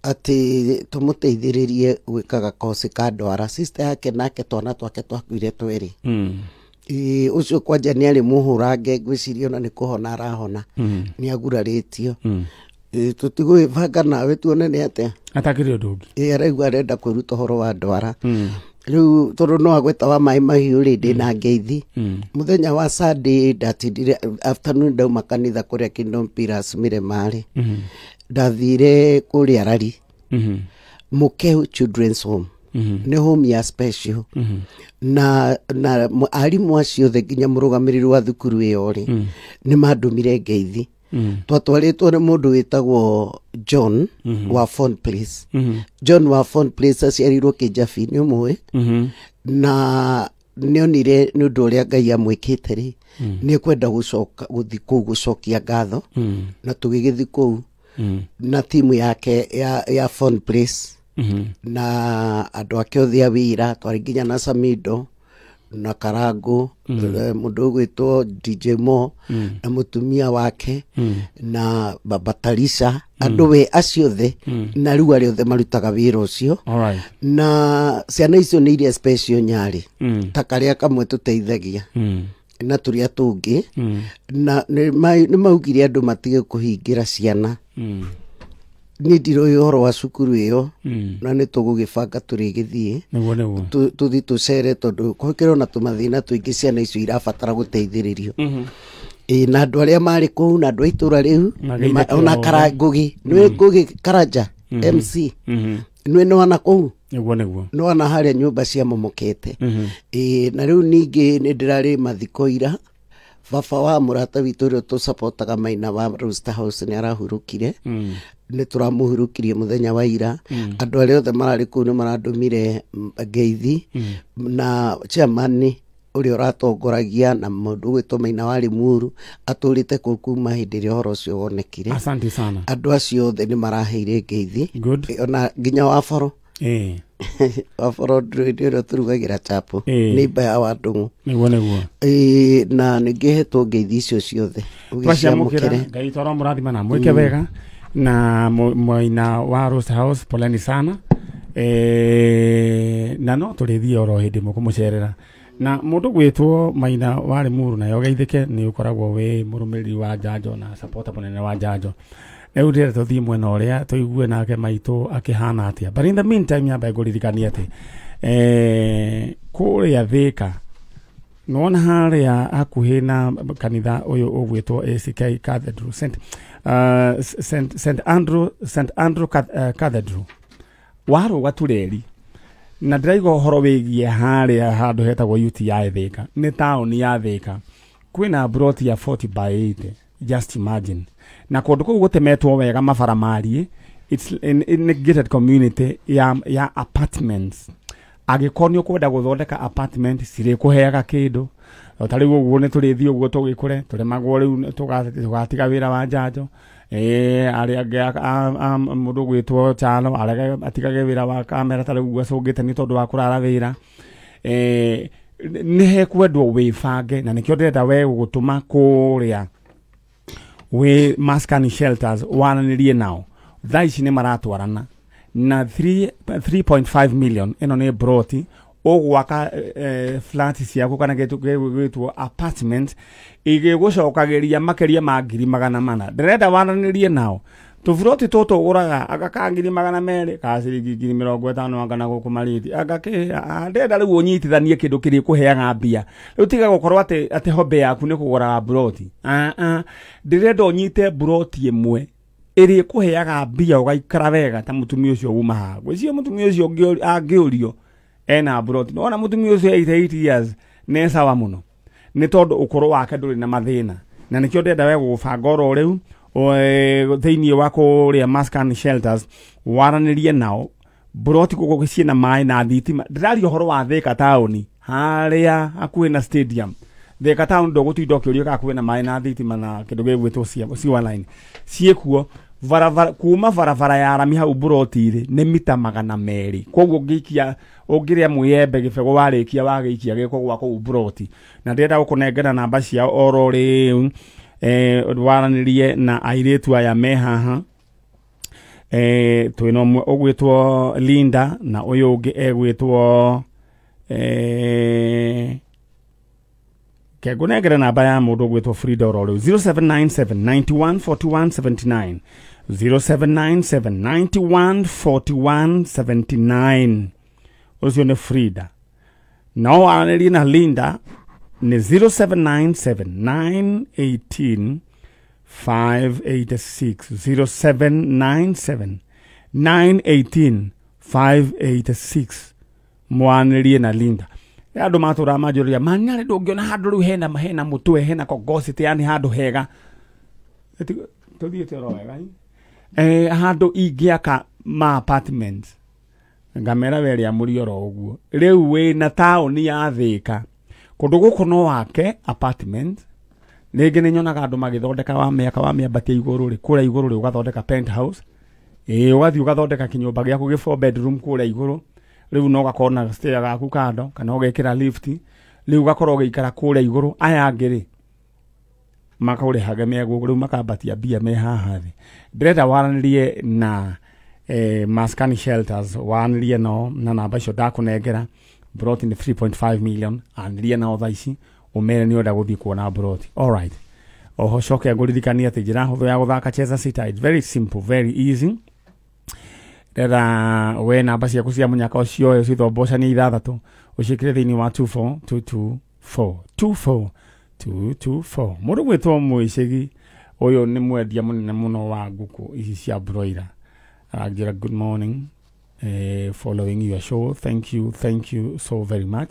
atĩ tũmũteithĩrĩrie gwĩka gakoci ka ndwara. Sister yake nake twana twake twakuire twĩrĩ. Ũcio kwanja nĩ arĩ mũhũrange ngwĩciria ona nĩ kũhona arahona nĩ agurarĩtio. Tũtigwĩbanga nawe tuone nĩ atĩa
atakĩrĩ ũndũ ũngĩ.
Araigua arenda kwĩruta ũhoro wa ndwara rĩu tondũ no agweta wa maĩ mahiũ rĩ ndĩna ngeithi. Mũthenya wa Sunday ndatindire afternoon ndauma kanitha kũrĩa Kingdom Pillars Mĩrema-rĩ ndathire kũrĩa Rari Mũkeu Children's Home nĩ home ya special na arimũ acio othe nginya mũrũgamĩrĩri wa thukuru ĩyo rĩ nĩ mandũmire ngeithi. Twatwarĩtwo nĩ mũndũ wĩtagwo John wa Phone Place. John wa Phone Place aciarirwo Kĩnjabi nĩ ũmũĩ na nĩonire nĩ ũndũ ũrĩa Ngai amwĩkĩte rĩ nĩ ekwenda gũcoka gũthiĩ kũu gũcokia ngatho na tũgĩgĩthiĩ kũu na timu yake ya Phone Place na andũ ake othe a wĩra twarĩ nginya na Samido na Karango mũndũ ũgwĩtwo DJ Mo na mũtumia wake na Baba Talisha andũ we acio othe na rĩu arĩa othe marutaga wĩra ũcio. Na ciana icio nĩ iria special nyarĩ ta karĩa kamwe tũteithagia na tũrĩa tũngĩ na nĩ maugire andũ matige kũhingĩra ciana. Niĩ ndiroĩ ũhoro wa cukuru ĩyo na nĩ tũgũgĩbanga tũrĩgĩthiĩ tũthiĩ tũcere tondũ gũkĩrĩ na tũmathĩna tũingĩ ciana icio irabatara gũteithĩrĩrio. Na andũ arĩa marĩ kũu na andũ a itũra rĩu ona Ngũgĩ nĩwe Ngũgĩ Karanja MC nĩwe nĩwana kũu nĩwana harĩa nyũmba ciamomokete. Na rĩu ningĩ nĩ ndĩrarĩ mathiko ira baba wa mũrata witũ ũrĩa tũcapotaga Maina wa Rooster House nĩ arahurũkire nĩ tũramũhurũkirie mũthenya wa ira. Andũ arĩa othe mararĩ kũu nĩ marandũmire ngeithi na chairman ũrĩa ũratongoragia na mũndũ ũgwĩtwo Maina wa Limuru atũrĩte kũu kuma hĩndĩ ĩrĩa ũhoro ũcio wonekire.
Asante sana.
Andũ acio othe nĩ maraheire ngeithi ona nginya waboro waboro nĩ ũrĩa tũrugagĩra chapo nĩ mba ya Wandũng'ũ
nĩguo
na nĩngĩhetwo ngeithi icio ciothe
ũgĩciamũkĩre. Ngai twara mũrathima na mwĩke wega na Maina wa Rooster House poleni sana na no tũrĩthiĩ oro hĩndĩ mũkũmũcerera na mũndũ gwĩtwo Maina wa Limuru nayo geithĩke nĩ ũkoragwo wĩ mũrũmĩrĩri wa njanjo na supporter mũnene wa njanjo. Rĩu ndĩrenda tũthiĩ mwena ũrĩa tũigue nake maitũ akĩhana atĩa. But in the meantime nyambe ngũririkanie atĩ kũrĩa Thĩka nĩwona harĩa hakuhĩ na kanitha ũyũ ũgwĩtwo ACK Cathedral St Andrew Cathedral warũga tureri na ndĩraigua ũhoro wĩgiĩ harĩa handũ hetagwo UTI Thĩka nĩ taũni ya Thĩka kwĩna broti ya 40 by 80 just imagine na kũndũ kũu gũtemetwo wega mabara mariĩ it's in a gated community ya apartments. Angĩkorwo nĩ ũkwenda gũthondeka apartment cirĩkũheaga kĩndũ ta rĩu ũguo nĩ tũrĩthiĩ ũguo tũgĩkũre tũremagwo rĩu tũgatiga wĩra wa njanjo arĩa angĩ mũndũ ũgwĩtwo Chano atigage wĩra wa kamera ta rĩu ũguo acũngĩte nĩ tondũ wa kũrara wĩra nĩ hekwendwo wĩbange na nĩkĩo ndĩrenda we gũgũtũma kũrĩa wĩ Maskani Shelters waranĩrie nao thaa ici nĩ maratwarana na 3.5 million ĩno nĩ broti Ũgwaka flat ciaku kana gĩtwo apartment igĩgũcokagĩria makĩria ma 400,000. Ndĩrenda waranĩrie nao. Tũburoti tũtũ ũgũraga anga ka 200,000 ka ciringi 50,000 anga na gũkũ marĩti anga kĩ. Ndĩrenda rĩu ũnyitithanie kĩndũ kĩrĩa kũheaga mbia. Rĩu tiga gũkorwo atĩ hobby yaku nĩ kũgũraga buroti. Ndĩrenda ũnyite buroti ĩmwe ĩrĩa ĩkũheaga mbia ũgaikara wega ta mũtumia ũcio uma haha. Gwĩciria mũtumia ũcio angĩũrio ena buroti. Nĩwona mũtumia ũcio 88 years nĩ sawa mũno, nĩ tondũ ũkũrũ wake ndũrĩ na mathĩna. Na nĩkĩo ndĩrenda we gũbanga oro rĩu thĩinĩ wa kũrĩa Mascan Shelters waranĩrie nao. Buroti gũkũ ciĩna maĩ na thitima. Ndĩraria ũhoro wa Thika taũni harĩa hakuhĩ na stadium. Thika taũni ndũgũtinda ũkĩũria kana kwĩna maĩ na thitima na kĩndũ gĩgwĩtwo sewer line ciĩkuo. Barabara kuma barabara ya rami hau buroti rĩ nĩ mita 200. Koguo ũngĩikia ũngĩrĩa mwĩembe gĩbego warĩkia wagĩikia gĩkũgwa kũu buroti. Na ndĩrenda gũkũnengera namba ciao oro rĩu, waranĩrie na airĩtu aya me haha. Twĩna ũmwe ũgwĩtwo Linda na ũyũ ũngĩ egwĩtwo kengũnengere namba ya mũndũ ũgwĩtwo Frida oro rĩu 0797 91 41 79 0797 91 41 79. Ũcio nĩ Frida. No waranĩrie na Linda nĩ 0797 918 586 0797 918 586. Mwanĩrie na Linda. Andũ matũraga manjũria manyarĩ ndũngĩona handũ rĩu hena mũtwe hena kogocity, yani handũ hega. Tũthiĩte oro wega handũ ingĩaka ma apartments ngamera we rĩa mũri oro ũguo. Rĩu wĩna taũni ya Thika kũndũ gũkũ no wake apartment. Rĩngĩ nĩ nyonaga andũ magĩthondeka wa mĩaka wa mĩambatia igũrũ rĩ, kũrĩa igũrũ rĩ ũgathondeka penthouse. Ũgathiĩ ũgathondeka kĩnyũmba gĩaku gĩ 4 bedroom kũrĩa igũrũ. Rĩu no ũgakorwo na stair gaku kando kana ũgekĩra lift. Rĩu ũgakorwo ũgĩikara kũrĩa igũrũ. Aya angĩ rĩ makaũrĩhage me gũkũ, rĩu makambatia mbia me haha thĩ. Ndĩrenda waranĩrie na Maskani Shelters, waranĩrie nao na namba icio ndakũnengera. Broti nĩ 3.5 million. Anĩria nao thaa ici ũmere nĩ ũrenda gũthiĩ kuona broti. Alright. Oho coke ngũririkanie atĩ njĩra hũthũ ya gũthaka Cheza Sita, it's very simple, very easy. Ndĩrenda we namba ciaku cia mũnyaka ũcioe ũcithombocanie ithathatũ ũciĩkĩre thĩinĩ wa 24224 24224. Mũndũ gwĩtwo Mũicegi ũyũ nĩ mwendia mũnene mũno wa ngũkũ ici cia broiler. Aranjĩra good morning, following your show, thank you so very much.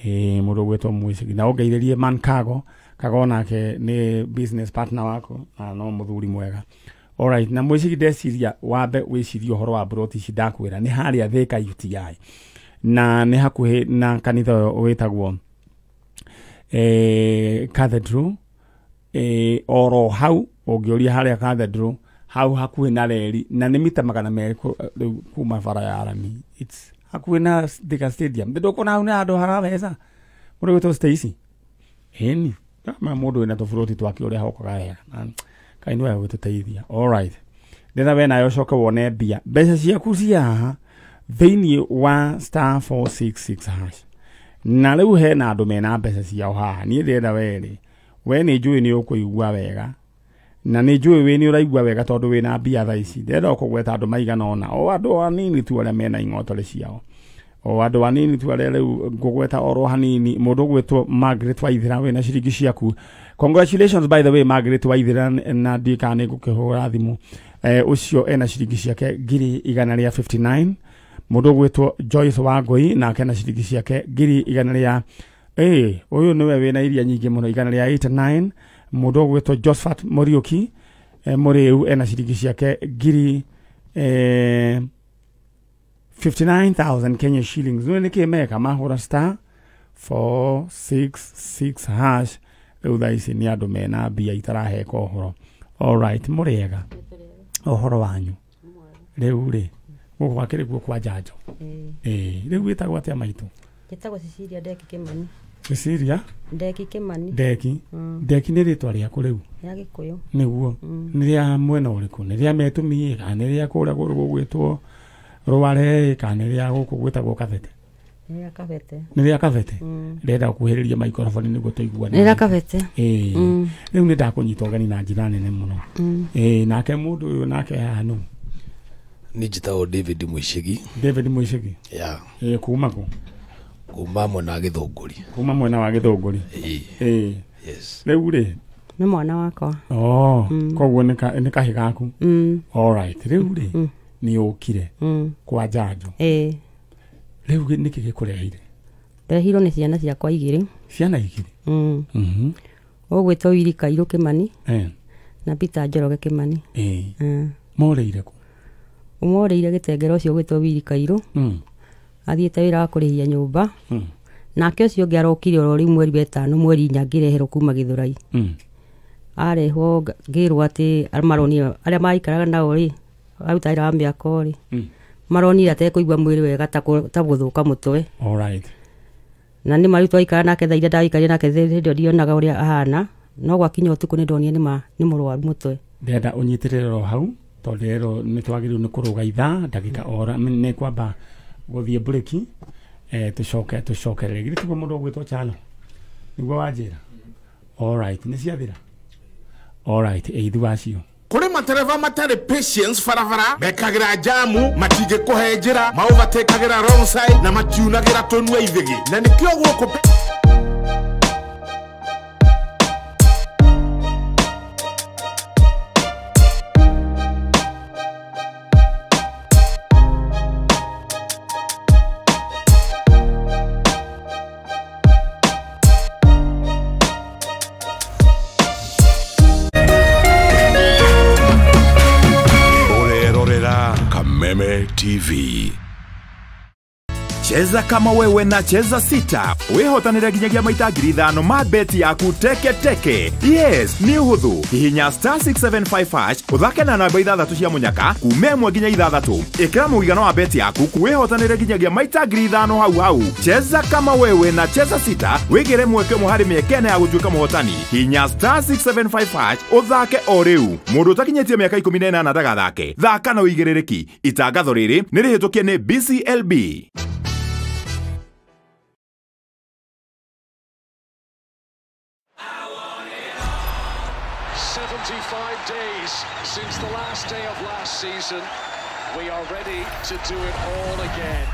Mũndũ gwĩtwo Mũicegi na ũngeithĩrie Man Kago. Kago nake nĩ business partner wako na no mũthuri mwega. Alright, na Mũicegi ndeciria wambe wĩcirie ũhoro wa broti ici ndakwĩra nĩ harĩa Thika UTI na nĩ hakuhĩ na kanitha ũyũ wĩtagwo Cathedral. Oro hau ũngĩũria harĩa Cathedral hau hakuhĩ na reri na nĩ mita 200 rĩu kuma bara ya rami. It's hakuhĩ na Thika Stadium. Ndũkuona hau nĩ handũ haraweza. Mũndũ gwĩtwo Stacy. Ĩni kama mũndũ wĩna tũburoti twake ũrĩa hokaga wega Ngai nĩwe ũgũtũteithia. Alright. Ndĩrenda we nayo ũcoke wone mbia mbeca ciaku cia haha thĩinĩ wa star 466 hash. Na rĩu hena andũ mena mbeca ciao haha. Niĩ ndĩrenda werĩ we nĩ njũĩ nĩ ũkũigua wega na nĩ njũĩ wĩ nĩ ũraigua wega tondũ wĩna mbia thaa ici. Ndĩrenda ũkũgweta andũ maigana ũna, o andũ anini tu arĩa mena ing'otore ciao, o andũ anini tu arĩa rĩu ngũgweta oro hanini. Mũndũ ũgwĩtwo Margaret Waithera wĩna ciringi ciaku. Congratulations by the way Margaret Waithera, na ndiĩ kana nĩ ngũkĩhũra thimũ. Ũcio ena ciringi ciake 1,159. Mũndũ ũgwĩtwo Joyce Wangũi nake ena ciringi ciake 1,100. Ũyũ nĩwe wĩna iria nyingĩ mũno 189. Mũndũ ũgwĩtwo Josephat Muriuki Mũrĩu ena ciringi ciake 59,000 Kenya shillings. Nĩ nĩkĩ meka mahũra star 466 hash. Rĩu thaa ici nĩ andũ mena mbia itaraheka ũhoro. Alright, mũrĩega ũhoro wanyu. Rĩu rĩ gũkũ gwakĩrĩ kuo kwa njanjo. Rĩu wĩtagwo atĩa maitũ?
Njĩtagwo Cecilia Ndeki Kimani.
Cecilia
Ndeki Kimani.
Ndeki. Ndeki nĩ rĩtwa rĩaku rĩu?
Ya Gĩkũyũ.
Nĩguo. Nĩ rĩa mwena ũrĩkũ? Nĩ rĩa Metumie kana nĩ rĩa kũrĩa gũgwĩtwo Rware kana nĩ rĩa gũkũ gwĩtagwo Kathete?
Nĩ rĩa Kabete.
Nĩ rĩa Kabete. Ndĩrenda gũkuhĩrĩria microphone nĩguo tũiguane.
Nĩ rĩa Kabete.
Rĩu nĩ ndakũnyita ũgeni na njĩra nene mũno. Nake mũndũ ũyũ nake haha nũ?
Niĩ njĩtagwo David Mwĩcĩgi.
David Mwĩcĩgi.
Yeah.
Kuma kũ?
Kuma mwena wa Gĩthũngũri.
Kuma mwena wa Gĩthũngũri.
Yes.
Rĩu rĩ
nĩ mwana wakwa.
Koguo nĩ kahĩ gaku. All right. Rĩu rĩ nĩ ũkire kwa njanjo. Rĩu nĩkĩ gĩkũreheire?
Ndehirwo nĩ ciana ciakwa igĩrĩ.
Ciana igĩrĩ?
Ũgwĩtwo Wili Kairũ Kĩmani na Peter Njoroge Kĩmani.
Morĩire kũ?
Ũmwe orĩire Gĩtengera ũcio ũgwĩtwo Wili Kairũ. Athiĩte wĩra wa kũrĩhia nyũmba. Nake ũcio ũngĩ arokire oro rĩu mweri wa 5 mweri 4 ngĩreherwo kuma Gĩthũrai. Arehwo ngĩrwo atĩ maronire arĩa maikaraga nao rĩ aruta wĩra wa mĩako rĩ maronire atekũigua mwĩrĩ wega ta gũthũka mũtwe.
All right.
Na nĩ marĩ twaikara nake thaa iria ndaikarire nake hĩndĩ ĩyo ndionaga ũrĩa ahana, no gwakinya ũtukũ nĩ ndonire nĩ mũrwaru mũtwe.
Ndĩrenda ũnyitĩrĩre oro hau tondũ rero nĩ twagĩrĩirwo nĩ kũrũga ithaa ndagĩka ora nĩ kwamba gũthiĩ breki tũcoke tũcokerere. Githĩ tiguo mũndũ ũgwĩtwo Chalo nĩguo wanjĩra? All right, nĩ ciathira. All right, eithu wacio
kuri matereva matari patience barabara mekagira jamu matingikuhe njira maovertakeagira wrong side na matiunagira tunua ithigi na nikio guku TV.
Cheza kama wewe na Cheza Sita. Wihotanire nginyagia maita 5,000 ma beti yaku teke teke. Yes, ni uhuthu. Hihinya star 675 hash uthake na namba 6 cia munyaka kuma 1 nginya 6. Ikira mũigana wa beti yaku wihotanire nginyagia maita 5,000 hau hau. Cheza kama wewe na Cheza Sita wigire mweke ũmwe harĩ mĩeke ĩna ya gũtuĩka mũhotani. Hihinya star 675 hash uthake o rĩu. Mũndũ ũtakinyĩtie mĩaka 18 ndagathake. Thaka na ũigĩrĩrĩki. Itangatho rĩrĩ nĩ rĩhĩtũkie nĩ BCLB.
Days since the last day of last season, we are ready to do it all again.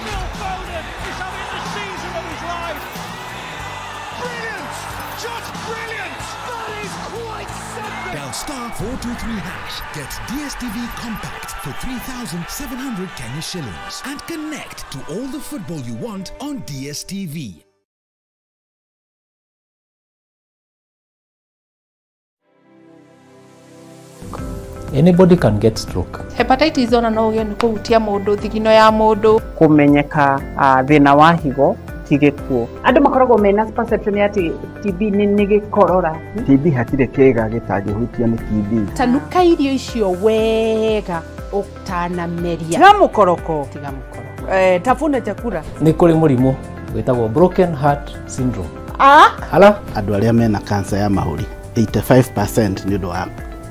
Phil Foden is having the season of his life.
Brilliant! Just brilliant!
That is quite something!
Dial star 423 hash, get DSTV Compact for 3,700 Kenya shillings and connect to all the football you want on DSTV.
Anybody can get stroke.
Hepatitis ona no ũgĩe nĩ kũhutia mũndũ thigino ya mũndũ.
Kũmenyeka thĩna wa higo ti gĩkuũ.
Andũ makoragwo mena perception atĩ TB nĩ gĩkorora.
TB hatirĩ kĩĩga gĩtangĩhutio nĩ TB.
Tanuka irio icio wega ũtanameria.
Tiga mũkoroko.
Tiga mũkoroko.
Tafuna chakula.
Nĩ kũrĩ mũrimũ wĩtagwo broken heart syndrome.
Ala
andũ arĩa mena cancer ya mahũri 85% nĩ ũndũ wa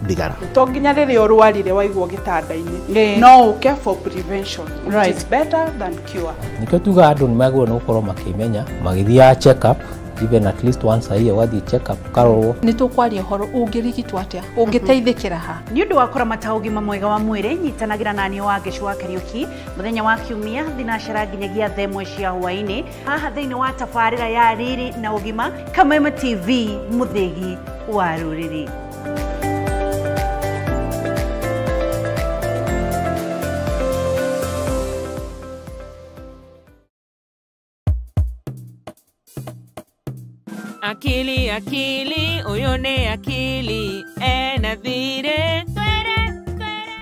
thigara.
To nginya rĩrĩa ũrwarire waigwo gĩtanda-inĩ no ũke for prevention, which is better than cure.
Nĩkĩo tugaga andũ nĩ magĩrĩirwo nĩ gũkorwo makĩmenya magĩthiaga check up even at least once a year ũgathiĩ check up ũkarorwo.
Nĩ tũkwaria ũhoro ũngĩrigitwo atĩa, ũngĩteithĩkĩra ha.
Nĩ ũndũ wa kũramata ũgima mwega wa mwĩrĩ nyitanagĩra na niĩ wa Ngĩcu wa Kariũki mũthenya wa kiumia thinacara nginyagia thaa 1 cia hwaĩ-inĩ haha thĩinĩ wa tabarĩra ya Riri na Ũgima, Kameme TV, mũthĩgi wa rũrĩrĩ.
Akili, akili, uyu ni akili, ena thire.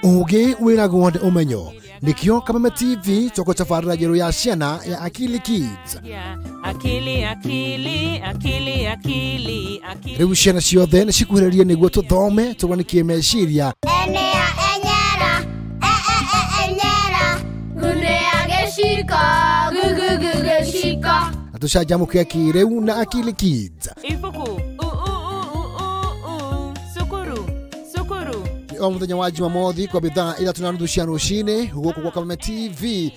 Ũgĩ wĩragwo nĩ ũmenyo nĩkĩo Kameme TV tũgũtabarĩra njerũ ya ciana ya Akili Kids.
Akili, akili, akili, akili, akili.
Rĩu ciana ciothe nĩ cikuhĩrĩrie nĩguo tũthome tũgwanikie meciria.
Enea enyera, e e e enyera, gunea gĩciko, gugugu gĩciko.
Na tũcanjamũke kĩrĩu na Akili Kids.
Ibuku, u u u u u u, sukuru, sukuru.
O mũthenya wa Jumamothi kwa thaa 3:30 cia rũcinĩ gũkũ gwa Kameme TV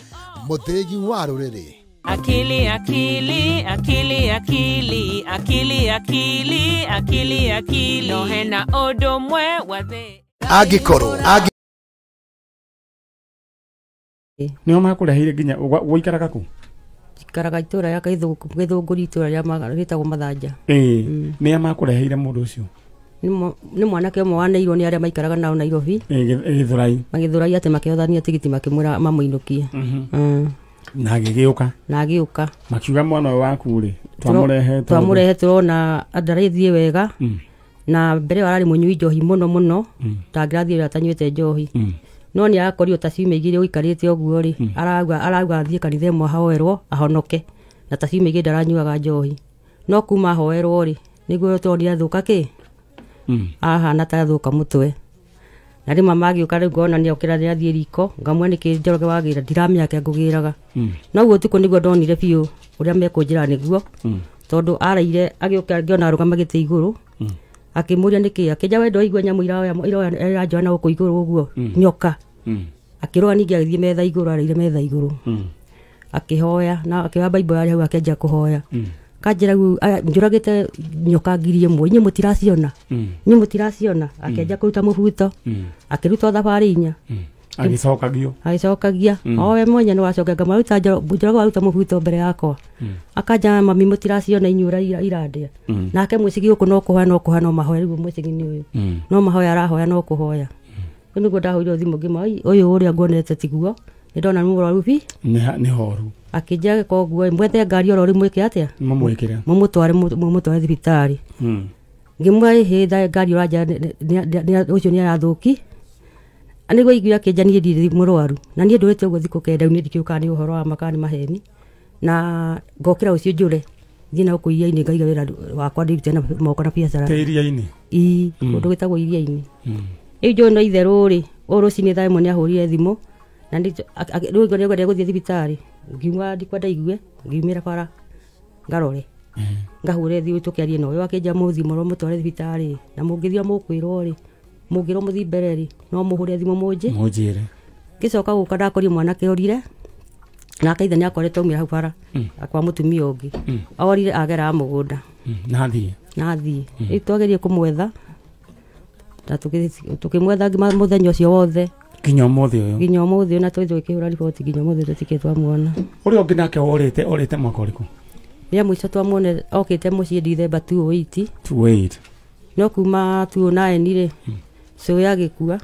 mũthĩgi wa rũrĩrĩ.
Akili akili akili akili akili akili akili akili no hena ũndũ mwe wa thĩ
angĩkorwo
nĩo makũreheire nginya gũikaraga kũ?
Njikaraga itũra rĩa Gĩthũngũri, itũra rĩtagwo Mathanja.
Ĩĩ, nĩa makũreheire mũndũ ũcio?
Nĩ mwanake ũmwe waneirwo nĩ arĩa maikaraga nao Nairobi.
Gĩthũrai.
Magĩthũrai atĩ makĩhothania tigiti makĩmwĩra mamũinũkie.
Na agĩgĩũka.
Na agĩũka.
Makiuga mwana ũyũ waku rĩ, twamũrehe
twamũrehe tũrona ndarĩthiĩ wega. Na mbere ĩyo ararĩ mũnyui njohi mũno mũno, ndangĩrathiĩ wĩra atanyuĩte njohi. No nĩ arakorirwo ta ciumia igĩrĩ ũikarĩte ũguo rĩ, arauga athiĩ kanitha ĩmwe ahoerwo ahonoke, na ta ciumia igĩrĩ ndaranyuaga njohi. No kuma ahoerwo rĩ, nĩguo tũronire athũka kĩ? Ahana ta athũka mũtwe. Na rĩmwe magĩũka rĩu ngona nĩ okĩra nĩ athiĩ riko, ngamwĩra nĩkĩ Njoroge wagĩra, ndiramenya kĩrĩa ngũgĩraga. No ũguo ũtukũ nĩguo ndonire biũ ũrĩa mekũnjĩra nĩguo, tondũ araire agĩũka ngĩona arũgama gĩtĩ igũrũ, akĩmũria nĩkĩ, akĩnja we ndwaigua nyamũ iranjoya na gũkũ igũrũ ũguo, nyoka. Akĩrũga ningĩ agĩthiĩ metha igũrũ, araire metha igũrũ. Akĩhoya na akĩoya Bible yarĩ hau akĩanjia kũhoya. Kanjĩra rĩu njũragĩte nyoka 1000, inyuĩ mũtiraciona, inyuĩ mũtiraciona. Akĩanjia kũruta mũbuto, akĩruta thabarĩ 4.
Agĩcokagio.
Agĩcokagia. O we mwenye nĩ wacokia, ngamũruta Njoroge waruta mũbuto mbere yakwa. Akanja mami mũtiraciona inyuĩ ũrĩa irandĩa. Nake mũcigi gũkũ no kũhoya no kũhoya no mahoya, rĩu mũcigi nĩ ũyũ. No mahoya arahoya no kũhoya. Rĩu nĩguo ndahũrirwo thimũ ngĩmwĩra ũyũ ũrĩa nguonete tiguo, nĩ ndona nĩ mũrwaru bi.
Nĩ horu.
Akĩnjĩra gĩka ũguo, mwethe ngari oro rĩu mwĩke atĩa?
Mũmwĩkĩre.
Mũmũtware thibitarĩ. Ngĩmwĩra ĩhĩ tha ngari ũranja ũcio nĩ arathũki. Nĩguo aiguire akĩnja niĩ ndirĩ mũrwaru. Na niĩ ndũrĩte ũguo thikũ 9 niĩ ndikĩũĩ kana nĩ ũhoro wa ma kana nĩ maheni. Na ngokĩra rũciũ njũre thiĩ na gũkũ iria-inĩ ngaiga wĩra wakwa ndĩrute na moko na biacara.
Te iria-inĩ?
Ii, kũndũ gwĩtagwo iria-inĩ. Rĩu njũĩ no itherũ rĩ, ũyũ rũcinĩ thaa 1 nĩ ahũrire thimũ na rĩu nĩngwendire gũthiĩ thibitarĩ, ngiuga ndikwenda aigue, ngiumĩra bara ngarore. Ngahũre thimũ tũkĩarie na ũyũ akĩnjĩra mũthiĩ mũtware thibitarĩ, na mũngĩthiĩ mũkwĩrwo rĩ, mũngĩrwo mũthiĩ mbere rĩ, no mũhũre thimũ mũnjĩ.
Mũnjĩre.
Ngĩcoka gũka ndakorire mwanake orire, nake ithe nĩakoretwo aumĩra hau bara kwa mũtumia ũngĩ. Orire ageraga mũgũnda.
Na athiĩ.
Na athiĩ. Rĩu twagerie kũmwetha, na tũkĩmwetha nginya mũthenya ũcio wothe.
Nginya ũmũthĩ ũyũ.
Nginya ũmũthĩ ũyũ, na tũgĩthiĩ tũkĩhũra riboti nginya ũmũthĩ tũtikĩrĩ twamuona.
Ũrĩa ũngĩ nake orĩte mwaka ũrĩkũ?
Rĩa mũico twamuonire okĩte mũciĩ Dithemba 2008.
2008.
No kuma 2009 rĩ, cũwe agĩkua.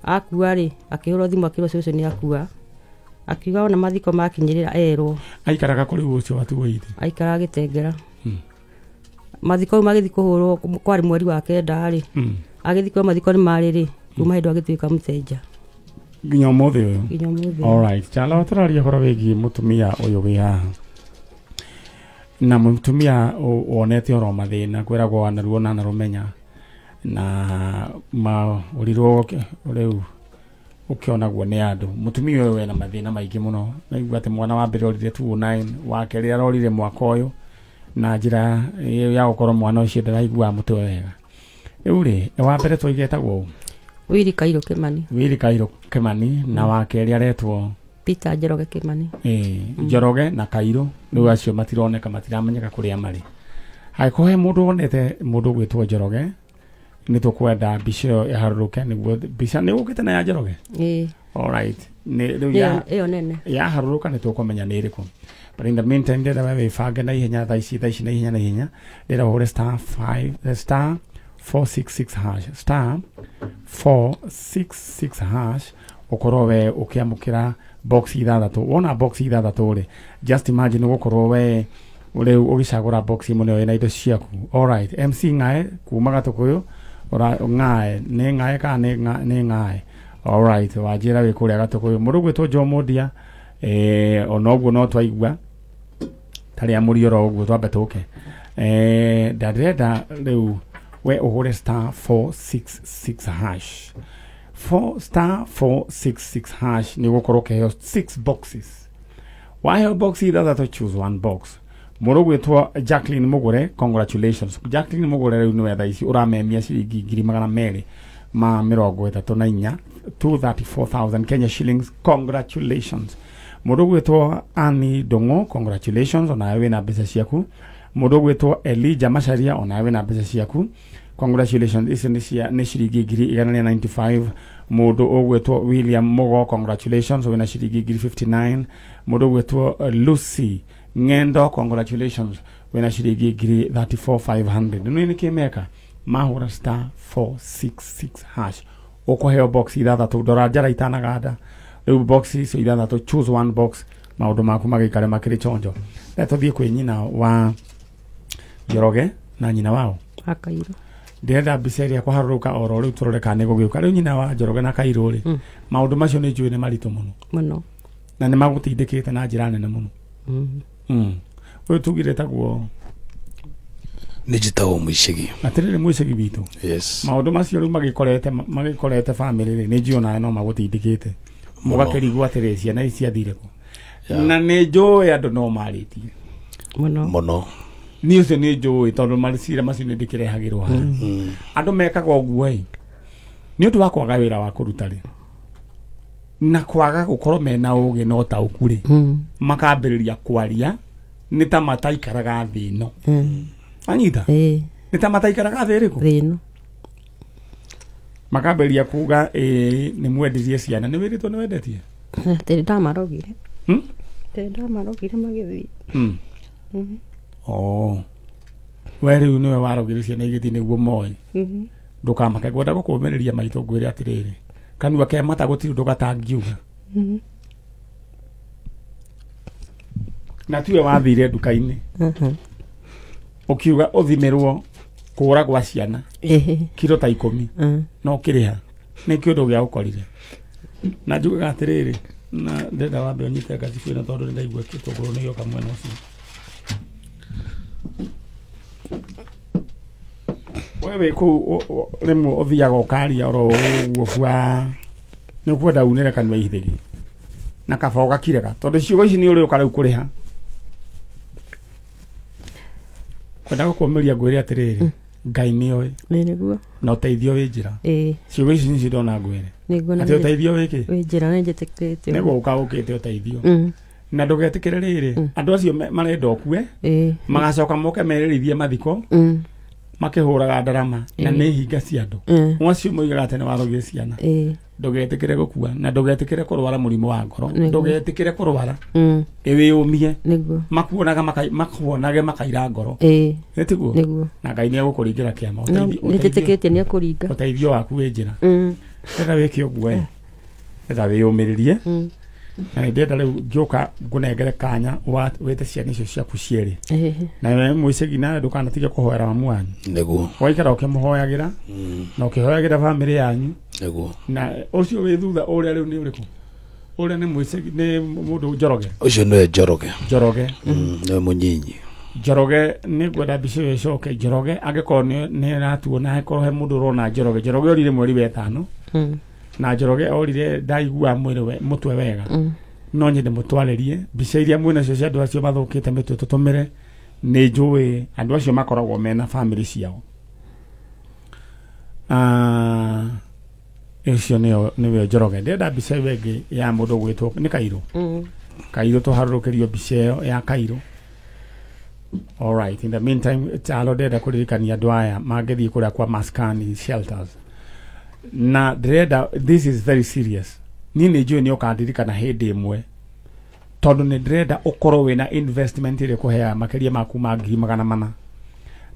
Akua rĩ, akĩhũrwo thimũ akĩrwo cũcũ nĩ akua. Akiuga ona mathiko makinyĩrĩra erwo.
Aikaraga kũ rĩu ũcio wa 2008?
Aikaraga Gĩtengera. Mathiko magĩthiĩ kũhũrwo kwarĩ mweri wa 9 rĩ. Agĩthiĩ kũrĩa mathiko nĩ marĩ rĩ, kuma hĩndĩ agĩtuĩka mũtenja.
Nginya ũmũthĩ ũyũ?
Nginya ũmũthĩ.
Alright, Chalo tũraria ũhoro wĩgiĩ mũtumia ũyũ wĩ haha. Na mũtumia wonete oro mathĩna, kwĩragwo wanaruona na rũmenya, na maũrirwo rĩu ũkĩonagwo nĩ andũ. Mũtumia ũyũ ena mathĩna maingĩ mũno. Naigua atĩ mwana wa mbere orire 2009, wa kerĩ arorire mwaka ũyũ, na njĩra ya gũkorwo mwana ũcio ndaraiguaga mũtwe wega. Rĩu rĩ, wa mbere twaigĩte etagwo ũ?
Wili Kairũ Kĩmani.
Wili Kairũ Kĩmani, na wa kerĩ aretwo
Peter Njoroge Kĩmani.
Njoroge na Kairũ, rĩu acio matironeka, matiramenyeka kũrĩa marĩ. Angĩkorwo he mũndũ wonete mũndũ ũgwĩtwo Njoroge, nĩ tũkwenda mbica ĩyo ĩharũrũke, nĩguo mbica nĩ ũkĩte na ya Njoroge?
Ĩĩ.
Alright. Nĩ rĩu
ĩyo nene.
Yaharũrũka nĩ tũkũmenya nĩ ĩrĩkũ. But in the meantime, ndĩrenda we wĩbange na ihenya thaa ici na ihenya na ihenya. Ndĩrenda ũhũre star 5, star 466 hash, star 466 hash, ũkorwo we ũkĩamũkĩra box 6. Wona box 6 rĩ, just imagine ũgũkorwo we rĩu ũgĩcagũra box ĩmwe nĩyo ĩna indo ciaku. Alright, MC Ng'ae kuma Gatũkũyũ, Ng'ae nĩ Ng'ae kana nĩ Ng'ae? Alright, wanjĩra wĩ kũrĩa Gatũkũyũ. Mũndũ ũgwĩtwo Joe Mũndia, ona ũguo no twaigua tarĩa mũrioro ũguo twambe tũke. Ndarenda rĩu we ũhũre star 466 hash. 4 star 466 hash nĩ ũgũkorwo ũkĩheo 6 boxes. Waheo box 6, choose one box. Mũndũ ũgwĩtwo Jacqueline Mugure, congratulations. Jacqueline Mugure rĩu nĩwe thaa ici ũramemia ciringi 200,000. ma 34, 234,000 Kenya shillings. Congratulations. Mũndũ gwĩtwo Annie Ndung'u, congratulations, onawe wĩna mbeca ciaku. Mũndũ gwĩtwo Elijah Macharia, onawe wĩna mbeca ciaku, congratulations. Icio nĩ ciringi 195. Mũndũ ũgwĩtwo William Mugo, congratulations, wĩna ciringi 59. Mũndũ ũgwĩtwo Lucy Ng'endo, congratulations, wĩna ciringi 34,500. Nĩ nĩkĩ meka mahũra star 466 hash ũkũheo box ithathatũ, ndora njara itanaganda rĩu box icio ithathatũ, choose one box, maũndũ maku magĩikare makĩrĩ chonjo. Reke tũthiĩ kwĩ nyina wa Njoroge na nyina wao
wa Kairũ.
Ndĩrenda mbica ĩrĩa kũharũrũka oro rĩu tũrore kana nĩ gũgĩũka. Rĩu nyina wa Njoroge na Kairũ rĩ, maũndũ macio nĩ njũĩ nĩ maritũ mũno
mũno,
na nĩ magũtindĩkĩte na njĩra nene mũno. Ũyũ tugire taguo
nĩ njĩtagwo Mũicegi.
Atĩrĩrĩ Mũicegi witũ,
yes,
maũndũ macio rĩu magĩkorete family rĩ, nĩ njũĩ onawe no magũtindĩkĩte mũgakĩrigwo atĩrĩ ciana ici ciathire kũ, na nĩ njũĩ andũ no marĩtie
mũno
mũno.
Niĩ ũcio nĩ njũĩ tondũ macira macio nĩ ndĩkĩrehagĩrwo haha. Andũ mekaga ũguo ĩ nĩ ũndũ wa kwaga wĩra wa kũruta rĩ, na kwaga gũkorwo mena ũgĩ na ũtaũku rĩ, makambĩrĩria kwaria nĩ ta mataikaraga thĩ ĩno. Anyita? Nĩ ta mataikaraga thĩ ĩrĩkũ?
Thĩ ĩno.
Makambĩrĩria kuga nĩ mwendirie ciana. Nĩ wĩrĩtwo nĩ wendetie?
Atĩ ndamarogire. Atĩ ndamarogire magĩthiĩ.
Oh. We rĩu nĩwe warogire ciana igĩthiĩ nĩguo moĩ. Ndũkamake, ngwenda gũkũmĩrĩria maitũ ngwĩre atĩrĩrĩ, kanua ke mata gũtirĩ ũndũ gatangiuga. Na tiwe wathire nduka-inĩ ũkiuga ũthimĩrwo kũra gwa ciana kiro ta 10 na ũkĩrĩha, nĩ kĩũndũ gĩa gũkorire. Na njugaga atĩrĩrĩ, na ndĩrenda wambe ũnyite ngacibu ĩno tondũ nĩndaigua gĩtũngũrũ nĩ gĩoka mwena ũcio. We wĩ kũu rĩmwe ũthiaga ũkaria oro ũguo bua, nĩ ũkwenda unĩre kanua ithĩgi na kaba ũgakirega tondũ ciugo ici nĩ ũrĩũka rĩu kũrĩha. Kwenda gũkũmĩria ngwĩre atĩrĩrĩ, Ngai nĩoĩ
nĩguo,
na ũteithio wĩ njĩra. Ciugo ici nĩcio ndona ngwĩre atĩ ũteithio wĩ kĩ?
Wĩ njĩra, nĩ njĩtĩkĩrĩte.
Nĩguo ũka ũkĩte ũteithio. Na ndũgetĩkĩre rĩrĩ, andũ acio marenda ũkue magacoka moke merĩrithie mathiko makĩhũraga ndarama na nĩ hinga cia andũ. Mwacio moigaga atĩ nĩ warogire ciana. Ndũgetĩkĩre gũkua na ndũgetĩkĩre kũrwara mũrimũ wa ngoro, ndũgetĩkĩre kũrwara ĩwĩyũmie, makuonage makaira ngoro. Nĩ tiguo? Na Ngai nĩ egũkũringĩra kĩama.
Nĩnjĩtĩkĩtie nĩ ekũringa.
Ũteithio waku wĩ njĩra. Ndĩrenda wĩke ũguo ĩ, ndĩrenda wĩyũmĩrĩrie. Na nĩ ndĩrenda rĩu ngĩũka ngũnengere kanya wĩte ciana icio ciaku cierĩ. Na we Mũicegi nawe ndũkanatige kũhoera mamu wanyu.
Nĩguo.
Waikara ũkĩmũhoyagĩra na ũkĩhoyagĩra bamĩrĩ yanyu.
Nĩguo.
Na ũcio wĩ thutha ũrĩa rĩu nĩ ũrĩkũ? Ũrĩa nĩ Mũicegi, nĩ mũndũ Njoroge.
Ũcio nĩwe Njoroge.
Njoroge.
Nĩwe mũnyinyi.
Njoroge nĩ ngwenda mbica ĩyo ĩcoke. Njoroge angĩkorwo nĩ ĩratuona, angĩkorwo he mũndũ ũrona Njoroge. Njoroge orire mweri wa 5. Na Njoroge orire ndaigua mwĩrĩ mũtwe wega. No nyende mũtwarĩrie mbica iria mwĩna cio cia andũ acio mathũkĩte mĩtwe tũtũmĩre. Nĩ njũĩ andũ acio makoragwo mena family ciao. Ũcio nĩwe Njoroge. Ndĩrenda mbica ĩyo ĩngĩ ya mũndũ ũgwĩtwo nĩ Kairũ. Kairũ tũharũrũkĩrio mbica ĩyo ya Kairũ. All right, in the meantime Chalo ndĩrenda kũririkania andũ aya mangĩthiĩ kũrĩa kwa Maskani shelters. Na ndĩrenda, this is very serious. Niĩ nĩ njũĩ nĩ ũkandirikana hĩndĩ ĩmwe tondũ nĩ ndĩrenda ũkorwo wĩna investment ĩrĩa ĩkũheaga makĩria ma kuma 400,000.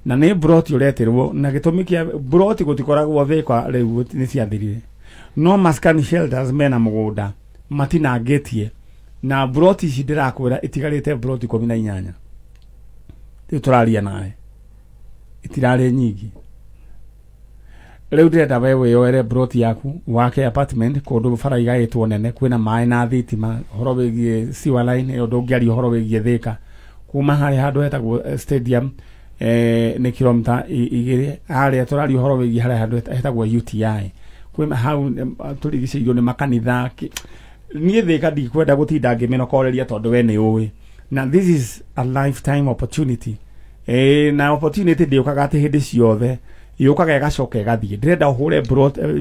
Na nĩ broti ũretirwo, na gĩtũmi kĩa broti gũtikoragwo Thĩka rĩu nĩ ciathirire. No Maskani shelters mena mũgũnda matinangĩtie, na broti ici ndĩrakwĩra itigarĩte broti 18. Rĩu tũraria nawe itirarĩ nyingĩ. Rĩu ndĩrenda we wĩyoere broti yaku wake apartment kũndũ bara igaĩtwo nene, kwĩna maĩ na thitima, ũhoro wĩgiĩ sewer line ĩyo ndũngĩaria ũhoro wĩgiĩ Thĩka. Kuma harĩa handũ hetagwo stadium nĩ kilomita 2, harĩa tũraria ũhoro wĩgiĩ harĩa handũ hetagwo UTI. Kwĩna hau tũrigicĩirio nĩ makanitha. Niĩ Thĩka ndikwenda gũtinda ngĩmĩnokoreria tondũ we nĩ ũĩ. Na this is a lifetime opportunity. Na opportunity ndĩũkaga atĩ hĩndĩ ciothe. Yũkaga ĩgacoka ĩgathiĩ. Ndĩrenda ũhũre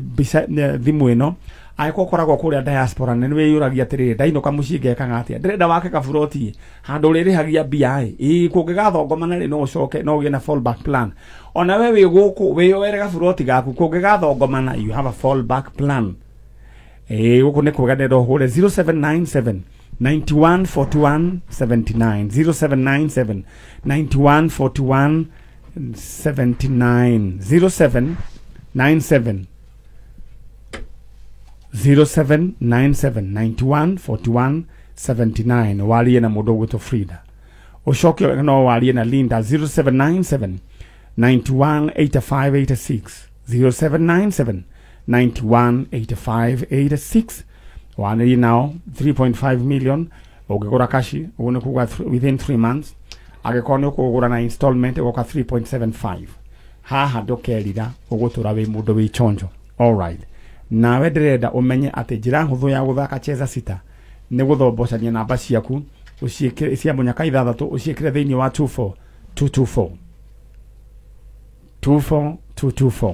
mbica thimũ ĩno. Angĩkorwo ũkoragwo kũrĩa diaspora nĩ wĩyũragia atĩrĩrĩ, ndainũka mũciĩ ngekaga atĩa? Ndĩrenda wake kaburoti handũ ũrĩrĩhagia mbia ĩ. Ĩ kũngĩgathongomana rĩ, no ũcoke no ũgĩe na fallback plan. Ona we wĩ gũkũ wĩyoere gaburoti gaku, kũngĩgathongomana you have a fallback plan. Ĩ gũkũ nĩ kwega, ndĩrenda ũhũre 0797 91 41 79, 0797 91 41 79, 0797 0797 91 41 79. Warie na mũndũ ũgwĩtwo Frida. Ũcoke no warie na Linda 0797 91 85 86, 0797 91 85 86. Wanĩrie nao 3.5 million ũngĩgũra kashi, ũguo nĩ kuga within 3 months. Angĩkorwo nĩ ũkũgũra na installment ĩgoka 3.75. Haha ndũkerira, ũgũtũra wĩ mũndũ wĩ chonjo. Alright. Nawe ndĩrenda ũmenye atĩ njĩra hũthũ ya gũthaka Cheza Sita nĩ gũthombocania namba ciaku ũciĩkĩre cia mũnyaka ithathatũ, ũciĩkĩre thĩinĩ wa 24224, 24224,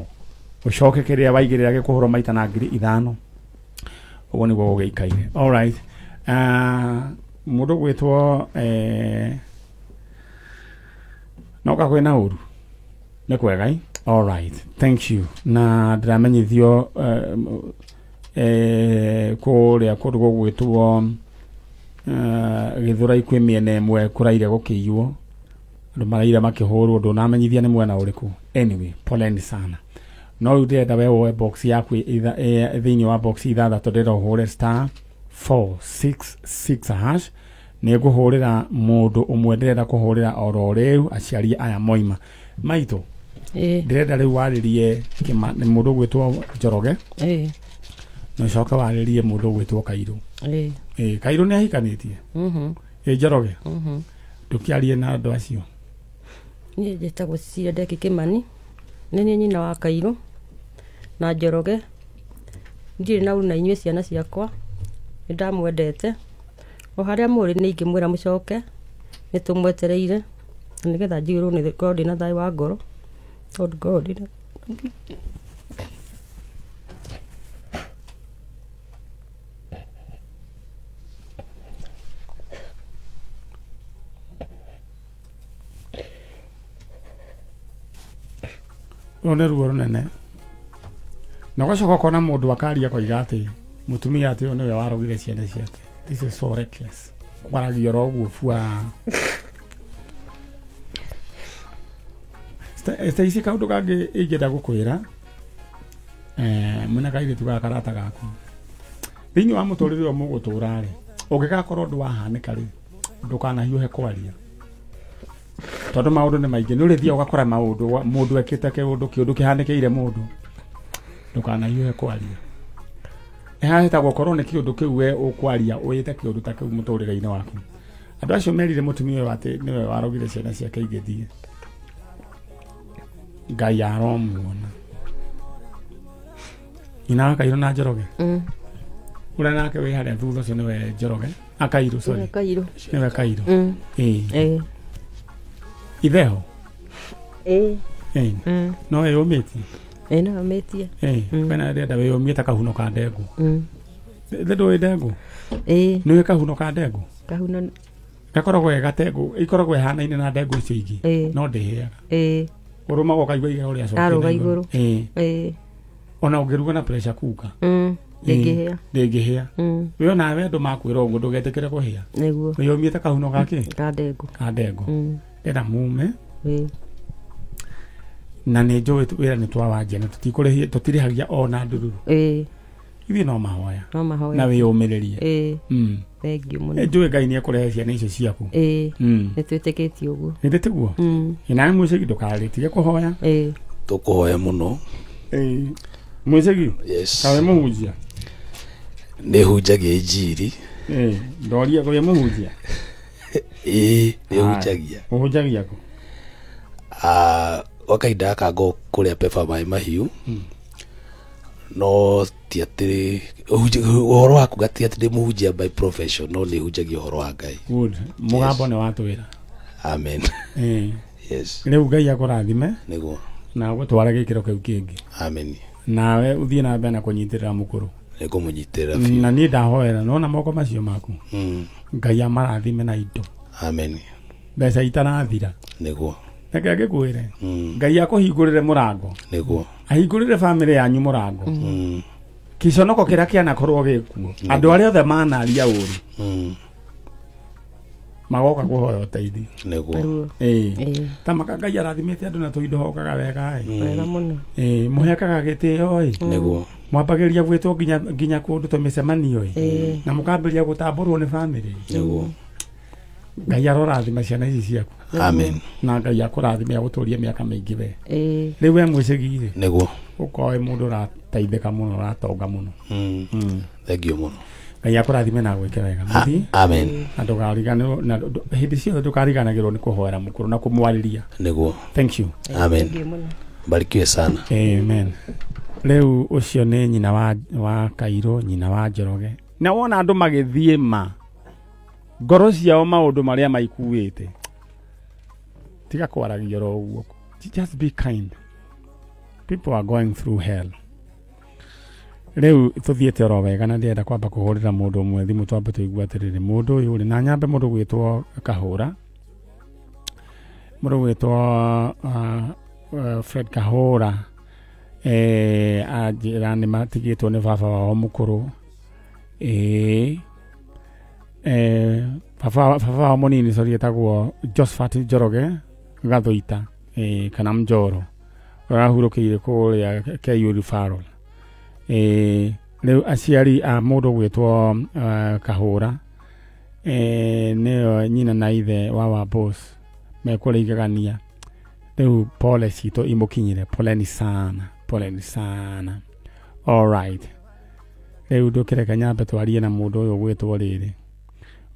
ũcoke kĩrĩa waigĩrĩra gĩkũhũrwo maita na 5,000. Ũguo nĩguo gũgĩikaire. Alright. Mũndũ gwĩtwo no ka kwĩna ũru nĩ kwega ĩ? Alright, thank you. Na ndĩramenyithio kũrĩa kũndũ gũgwĩtwo Gĩthũrai kwĩ mĩena ĩmwe kũraire gũkĩiywo, andũ maraire makĩhũrwo, ndũnamenyithia nĩ mwena ũrĩkũ. Anyway, poleni sana. No rĩu ndĩrenda we woe box yaku thĩinĩ wa box ithathatũ, ndĩrenda ũhũre star 466 hash. Nĩ ngũhũrĩra mũndũ ũmwe, ndĩrenda kũhũrĩra oro rĩu aciari aya moima. Maitũ, ndĩrenda rĩu warĩrie nĩ mũndũ ũgwĩtwo Njoroge, na ũcoke warĩrie mũndũ ũgwĩtwo Kairũ. Kairũ nĩ ahikanĩtie. Njoroge, ndũkĩarie na andũ acio.
Niĩ njĩtagwo Cecilia Ndeki Kĩmani, nĩ niĩ nyina wa Kairũ na Njoroge. Ndirĩ na ũru na inyuĩ ciana ciakwa, nĩ ndamwendete. O harĩa mũrĩ nĩ ingĩmwĩra mũcoke, nĩ tũmwetereire na nĩgetha njigĩrwo nĩ ngorwo ndĩna thayũ wa ngoro, tondũ ngorwo ndĩna
Rũrũ nĩ ruo rũnene. Na ũgacoka ũkona mũndũ akaria koiga atĩ mũtumia atĩ ũyũ nĩwe warogire ciana ciake. This is so reckless. Kwaragia oro ũguo bua. Stacy, kaũndũ kangĩ ingĩenda gũkwĩra, mwĩna kairĩtu gaka karata gaku thĩinĩ wa mũtũrĩre ũyũ mũgũtũra rĩ, ũngĩgakorwo ũndũ wahanĩka rĩ, ndũkanahiũhe kwaria, tondũ maũndũ nĩ maingĩ. Nĩ ũrĩthiaga ũgakora maũndũ mũndũ ekĩte kĩũndũ kĩũndũ kĩhanĩkĩire mũndũ, ndũkanahiũhe kwaria. Ĩhahĩta gũkorwo nĩ kĩũndũ kĩu we ũkwaria ũĩte kĩũndũ ta kĩu mũtũrĩre-inĩ waku. Andũ acio merire mũtumia ũyũ atĩ nĩwe warogire ciana ciake igĩthiĩ. Ngai aromuona. Nyina wa Kairũ na Njoroge, ũrĩa nake wĩ harĩa thutha ũcio nĩwe Njoroge, Kairũ, sorry,
Kairũ
nĩwe Kairũ. Ĩĩ itheho no wĩyũmĩtie.
No yũmĩtie.
Kwĩna ndĩrenda wĩyũmie ta kahuno ka ndengũ. Thĩ ndũĩ ndengũ? Nĩũĩ kahuno ka ndengũ?
Kahuno
gakoragwo ge gatengũ, ikoragwo ĩhanaine na ndengũ icio ingĩ, no ndĩhĩaga. Ũrũmaga ũkaigua igego rĩacokia
Arũga igũrũ.
Ona ũngĩruga na pressure cooker
ndĩngĩhĩa.
Ndĩngĩhĩa. We onawe andũ makwĩra ũguo ndũgetĩkĩre kũhĩa.
Nĩguo.
Wĩyũmie ta kahuno gakĩ?
Ka ndengũ.
Ka ndengũ. Ndĩrenda mume. Na nĩ njũĩ wĩra nĩ twawanjia na tũtirĩhagia ona ndururu. Ithuĩ no mahoya.
No mahoya.
Na wĩyũmĩrĩrie.
Thengiũ mũno.
Nĩ njũĩ Ngai nĩ ekũrehe ciana icio ciaku.
Nĩ twĩtĩkĩtie ũguo.
Nĩ tiguo? Nawe mũcegi ndũkarĩtige kũhoya.
Tũkũhoya mũno.
Mũcegi?
Yes.
Kawe mũhunjia?
Nĩ hunjagia injiri.
Ndoria wĩ mũhunjia?
Ĩĩ, nĩ hunjagia.
Ũhunjagia kũ?
Gwa kahinda gaka ngo kũrĩa Pepa Maĩ Mahiũ. No ti atĩ ũhoro wa kuga ti atĩ ndĩ mũhunjia by profession, no nĩ hunjagia ũhoro wa Ngai.
Good. Mũgambo nĩ watwĩra.
Amen. Yes.
Rĩu Ngai akũrathime.
Nĩguo.
Na gũtwara gĩkĩro kĩu kĩngĩ.
Amen.
Nawe ũthiĩ na mbere na kũnyitĩrĩra mũkũrũ.
Nĩngũmũnyitĩrĩra biũ.
Na niĩ ndahoera nona moko macio maku. Ngai amarathime na indo.
Amen.
Mbeca itarathira.
Nĩguo.
Reke ngĩkwĩre. Ngai akũhingũrĩre mũrango.
Nĩguo.
Ahingũrĩre bamĩrĩ yanyu mũrango. Kĩconoko kĩrĩa kĩanakorwo gĩkuo. Andũ arĩa othe manaria ũru. Magoka kũhoya ũteithio.
Nĩguo.
Ta maka Ngai arathimĩte andũ na tũindo hokaga wega ĩ.
Wega mũno.
Mũhekaga gĩtĩo ĩ.
Nĩguo.
Mwambagĩrĩria gwĩtwo nginya kũndũ tũmĩcemanio ĩ. Na mũkambĩrĩria gũtambũrwo nĩ bamĩrĩ.
Nĩguo.
Ngai arorathima ciana ici ciaku.
Amen.
Na Ngai akũrathime agũtũrie mĩaka mĩingĩ we. Rĩu we mwĩcĩgi-rĩ.
Nĩguo.
Ũkoe mũndũ ũrateithĩka mũno ũratonga mũno.
Thank you mũno.
Ngai akũrathime na agwĩke wega. Mũthiĩ.
Amen.
Na ndũkariganĩrwo na hĩndĩ ciothe ndũkariganagĩrwo nĩ kũhoera mũkũrũ na kũmwarĩria.
Nĩguo.
Thank you.
Amen. Barikiwe sana.
Amen. Rĩu ũcio nĩ nyina wa Kairũ, nyina wa Njoroge. Na wona andũ magĩthiĩ ma ngoro ciao maũndũ marĩa maikuĩte. Tiga kwaragia oro ũguo. Just be kind. People are going through hell. Rĩu tũthiĩte oro wega na ndĩrenda kwamba kũhũrĩra mũndũ ũmwe thimũ twambe tũigue atĩrĩrĩ mũndũ ũyũ rĩ na nyambe mũndũ gwĩtwo Kahũra, mũndũ gwĩtwo Fred Kahũra, anjĩra nĩ matigĩtwo nĩ baba wao mũkũrũ. Baba wao mũnini sorry etagwo Josephat Njoroge Gathũita, kana Mjoro, ũrahurũkĩire kũrĩa KU Referral. Rĩu aciari a mũndũ gwĩtwo Kahũra, nĩo nyina na ithe wa Wabos mekũrĩa igegania. Rĩu pole citũ imũkinyire, poleni sana, poleni sana. All right. Rĩu ndũkĩreke nyambe twarie na mũndũ ũyũ ũgwĩtwo rĩrĩ,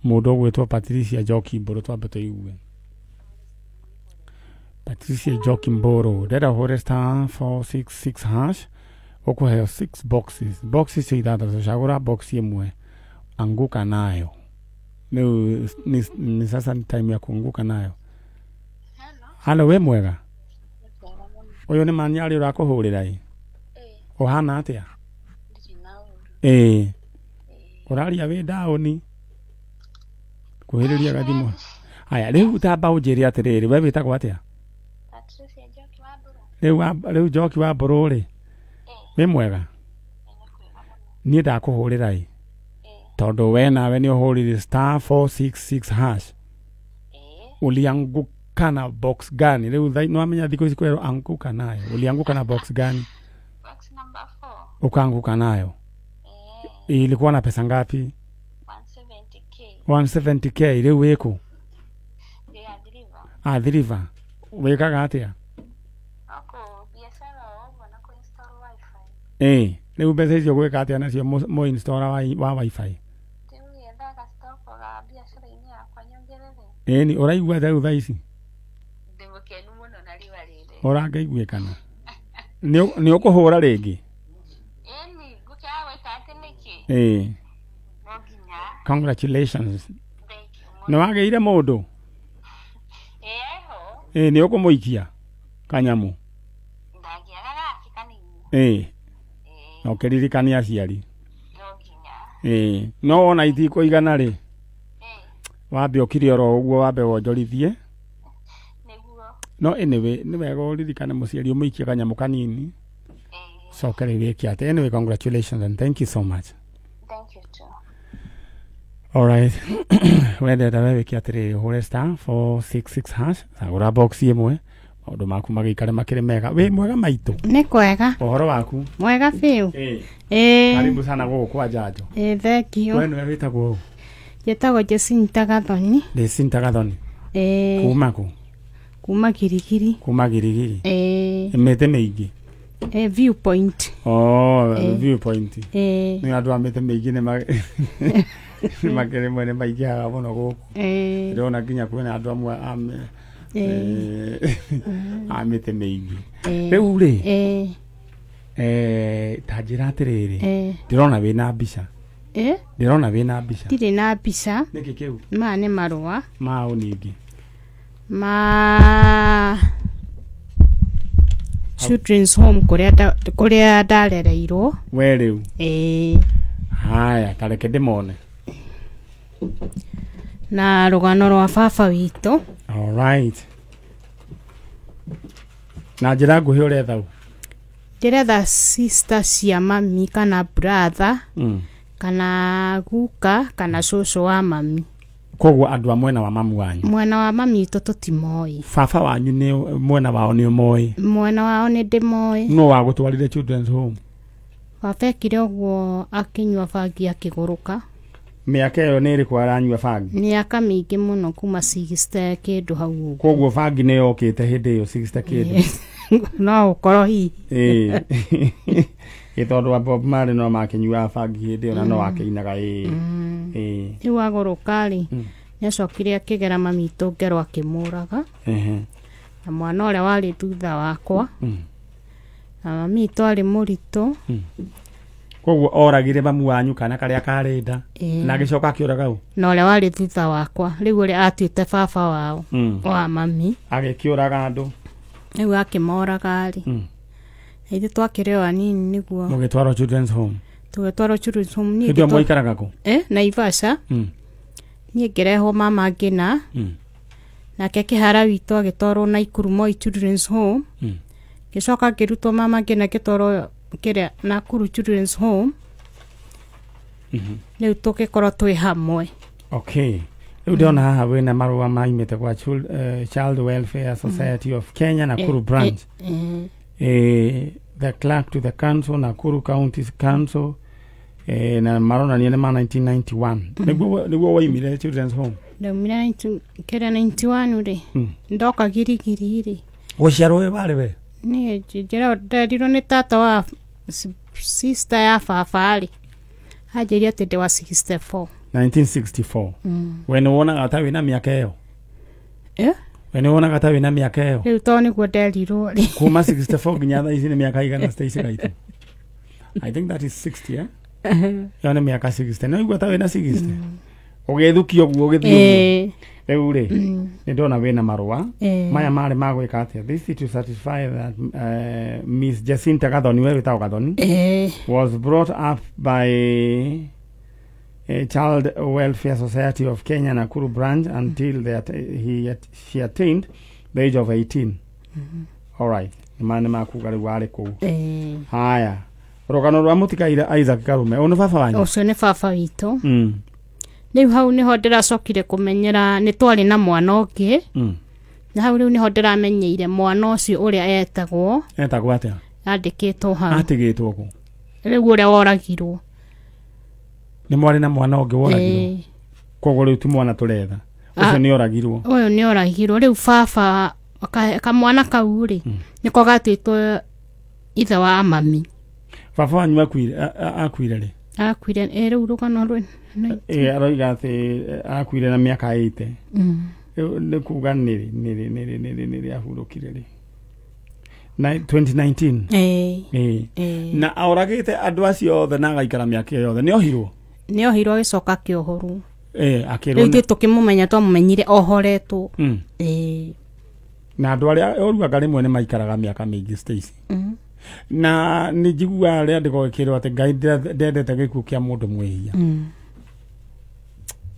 mũndũ ũgwĩtwo Patricia Njoki Mbũrũ, twambe tũigue. Patricia Njoki Mbũrũ, ndĩrenda ũhũre *466# ũkũheo 6 boxes. Boxes cio ithathatũ, cagũra box ĩmwe, anguka nayo. Rĩu ni sasa ni time ya kuanguka nayo. Halo, we mwega? Ũyũ nĩ Manyarĩ ũrakũhũrĩra ĩ? Ũhana atĩa? Ũraria wĩ ndaũni? Kuhĩrĩria gathimũ. Aya, rĩu tamba ũnjĩre atĩrĩrĩ, we wĩtagwo atĩa? Rĩu Njoki wa Mbũrũ rĩ, wĩ mwega? Niĩ ndakũhũrĩra ĩ, tondũ we nawe nĩ ũhũrire *466#. Ulianguka na box gani? Rĩu nĩwamenya thikũ ici kwĩrwo anguka nayo. Ulianguka na box gani?
Box number 4.
Ukaanguka nayo. Ilikuwa na pesa ngapi?
170k.
170k. Rĩu wĩkũ? Athi River. Wĩkaga atĩa? Rĩu mbeca icio gwĩka atĩa nacio mũ installer wa wifi? Ĩni ũraigua atĩa rĩu thaa ici? Ũrakĩiguĩkana? Nĩ ũkũhũra rĩngĩ? Congratulations. Nĩ wagĩire mũndũ? Nĩ ũkũmũikia kanyamũ? Na ũkĩririkania aciari. No wona itikũigana rĩ, wambe ũkire oro ũguo, wambe wonjorithie. No anyway, nĩ wega ũririkane mũciari ũmũikie kanyamũ kanini. Coke rĩu wĩke atĩa. Anyway, congratulations and thank you so much.
Thank you too.
All right. Wendete we wĩke atĩrĩrĩ, ũhũre *466# cagũra box ĩmwe, maũndũ maku magĩikare makĩrĩ mega. Wĩ mwega maitũ?
Nĩ kwega.
Ũhoro waku?
Mwega biũ.
Karibu sana gũkũ kwa Njanjo.
Thank you.
We nĩwe wĩtagwo ũ?
Njĩtagwo Jacinta Gathoni.
Jacinta Gathoni. Kuma kũ?
Kuma Girigiri.
Kuma Girigiri. Mĩtĩ mĩingĩ.
Viewpoint.
Oh, viewpoint. Nĩ andũ a mĩtĩ mĩingĩ nĩ makĩrĩ mwene maingĩhaga mũno gũkũ. Ndĩrona nginya kwĩna andũ amwe a mĩtĩ mĩingĩ. Rĩu rĩ, ta njĩra atĩrĩrĩ, ndĩrona wĩna mbica. Ndĩrona wĩna mbica.
Ndirĩ na mbica.
Nĩkĩ kĩu?
Maya nĩ marũa.
Maũ ningĩ?
Ma Children's Home kũrĩa ndarereirwo.
We rĩu.
Ĩĩ.
Haya, tareke ndĩmone.
Na rũgano rwa baba witũ.
All right. Na njĩra nguhĩ ũretha ũ?
Ndĩretha sister cia mami kana brother. Kana guka kana cũcũ wa mami.
Koguo andũ a mwena wa mamu wanyu.
Mwena wa mami witũ tũtimoĩ.
Baba wanyu nĩ mwena wao nĩ ũmoĩ?
Mwena wao nĩ ndĩmoĩ.
No wagũtwarire Children's Home?
Baba ekire ũguo akĩnyua bangi akĩgũrũka.
Mĩaka ĩyo nĩ ĩrĩkũ aranyua bangi?
Mĩaka mĩingĩ mũno kuma 60 kĩndũ hau ũguo.
Koguo bangi nĩ yokĩte hĩndĩ ĩyo 60 kĩndũ.
No ũkorwo hihi.
Ĩĩ. Ĩ tondũ wa Bob Marley no makĩnyuaga bangi hĩndĩ ĩyo na no akĩinaga ĩĩ. Ĩĩ.
Rĩu agũrũka rĩ, nĩacokire akĩgera mami witũ ngero akĩmũraga. Na mwana ũrĩa warĩ thutha wakwa. Na mami witũ arĩ mũritũ.
Koguo oragire mamu wanyu kana karĩa karĩ nda na agĩcoka akĩũraga ũ?
Na ũrĩa warĩ thutha wakwa rĩu ũrĩa atuĩte baba wao wa mami.
Agĩkĩũraga andũ.
Rĩu akĩmoraga rĩ. Ithuĩ twakĩrĩ o anini nĩguo.
Mũgĩtwarwo Children's Home.
Tũgĩtwarwo Children's Home.
Hĩndĩ ĩyo mwaikaraga kũ?
Naivasha. Niĩ ngĩrehwo mama ngĩna. Nake kĩhara witũ agĩtwarwo Nakuru Moi Children's Home. Ngĩcoka ngĩrutwo mama ngĩna ngĩtwarwo kĩrĩa Nakuru Children's Home. Rĩu tũgĩkorwo twĩ hamwe.
Okay. Rĩu ndĩrona haha wĩna marũa maimĩte kwa Child Welfare Society of Kenya Nakuru branch. The clerk to the council, Nakuru County Council, na maronania nĩ ma 1991. Nĩguo waimire Children's Home?
Ndaumire kĩrĩa 91 rĩ. Ndoka Girigiri rĩ.
Gũciarwo wĩ warĩ we?
Niĩ njĩra nderirwo nĩ tata wa sister ya baba rĩ. Anjĩrire atĩ ndĩ wa 64.
1964. We nĩ wonaga ta wĩna mĩaka ĩyo? We nĩ wonaga ta wĩna mĩaka ĩyo?
Rĩu tondũ nĩguo nderirwo rĩ.
Kuma 64 nginya thaa ici nĩ mĩaka igana Stacy Gaitũ? I think that is 60, eh? Ĩyo nĩ mĩaka 60. No igua ta wĩna 60? Ũgĩthukio ũguo ũgĩthiĩ ũguo. Rĩu rĩ, nĩ ndona wĩna marũa. Maya marĩ ma gwĩka atĩa? This is to certify that Miss Jacinta Gathoni, we wĩtagwo Gathoni, was brought up by Child Welfare Society of Kenya Nakuru branch until she attained the age of 18. All right. Nĩ makuga rĩu warĩ kũu. Haya. Rũgano rwa mũtikaire Isaac Karume. Ũyũ nĩ baba wanyu?
Ũcio nĩ baba witũ. Rĩu hau nĩho ndĩracokire kũmenyera nĩ twarĩ na mwana ũngĩ. Na hau rĩu nĩho ndĩramenyeire mwana ũcio ũrĩa etagwo.
Etagwo atĩa?
Andĩkĩtwo hau.
Atigĩtwo kũ?
Rĩu ũrĩa woragirwo.
Nĩ mwarĩ na mwana ũngĩ woragirwo? Koguo rĩu ti mwana tũretha. Ũcio nĩ oragirwo.
Ũyũ nĩ oragirwo. Rĩu baba kamwana kau rĩ nĩko gatuĩtwo ithe wa mami.
Baba wanyu akuire rĩ?
Akuire rĩu rũgano rwĩ
aroiga atĩ akuire na mĩaka 80. Rĩu nĩ kuga nĩ rĩ ahurũkire rĩ? 2019. Na oragĩte andũ acio othe na agaikara mĩaka ĩyo yothe. Nĩ ohirwo?
Nĩ ohirwo agĩcoka akĩohorwo.
Akĩrwo.
Rĩu ithuĩ tũkĩmũmenya twamũmenyire ohoretwo.
Na andũ arĩa oruaga rĩmwe nĩ maikaraga mĩaka mĩingĩ Stacy. Na nĩ njiguaga rĩandĩko gĩkĩrwo atĩ Ngai ndendete gĩkuũ kĩa mũndũ mwĩhia.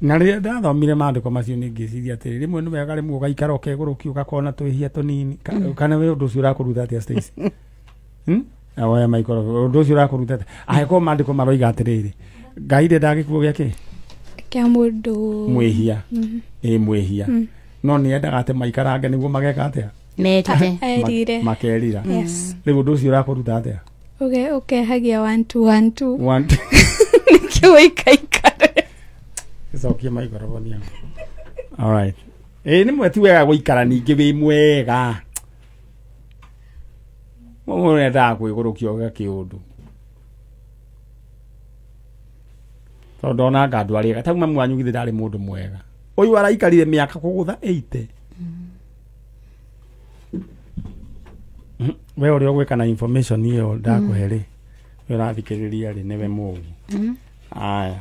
Na rĩrĩa ndathomire maandĩko macio nĩ ngĩciria atĩrĩ, rĩmwe nĩ wega rĩmwe ũgaikara ũkegũrũkia ũgakona twĩhia tũnini. Kana we ũndũ ũcio ũrakũruta atĩa Stacy? Oya maikoro, ũndũ ũcio ũrakũruta atĩa? Angĩkorwo maandĩko maroiga atĩrĩrĩ, Ngai ndendaga gĩkuũ gĩa kĩ?
Kĩa mũndũ
mwĩhia. Ĩ mwĩhia. No nĩ endaga atĩ maikarange nĩguo mageka atĩa?
Merire.
Makerira. Rĩu ũndũ ũcio ũrakũruta atĩa?
Ũkehagia 1 2 1 2. Nĩkĩo ũikaikare.
Gĩcokie maikoroboni hau. All right. Ĩ nĩ mwe ti wega gũikara ningĩ wĩ mwega. Mũndũ endaga kwĩgũrũkia ũgakĩũndũ. Tondũ ndonaga andũ arĩa ta mamu wanyu githĩ ndarĩ mũndũ mwega. Ũyũ araikarire mĩaka kũgũtha 80. We ũrĩa ũgwĩka na information ĩyo ndakũhe rĩ, we ũrathikĩrĩria rĩ nĩwe mũũgĩ. Aya.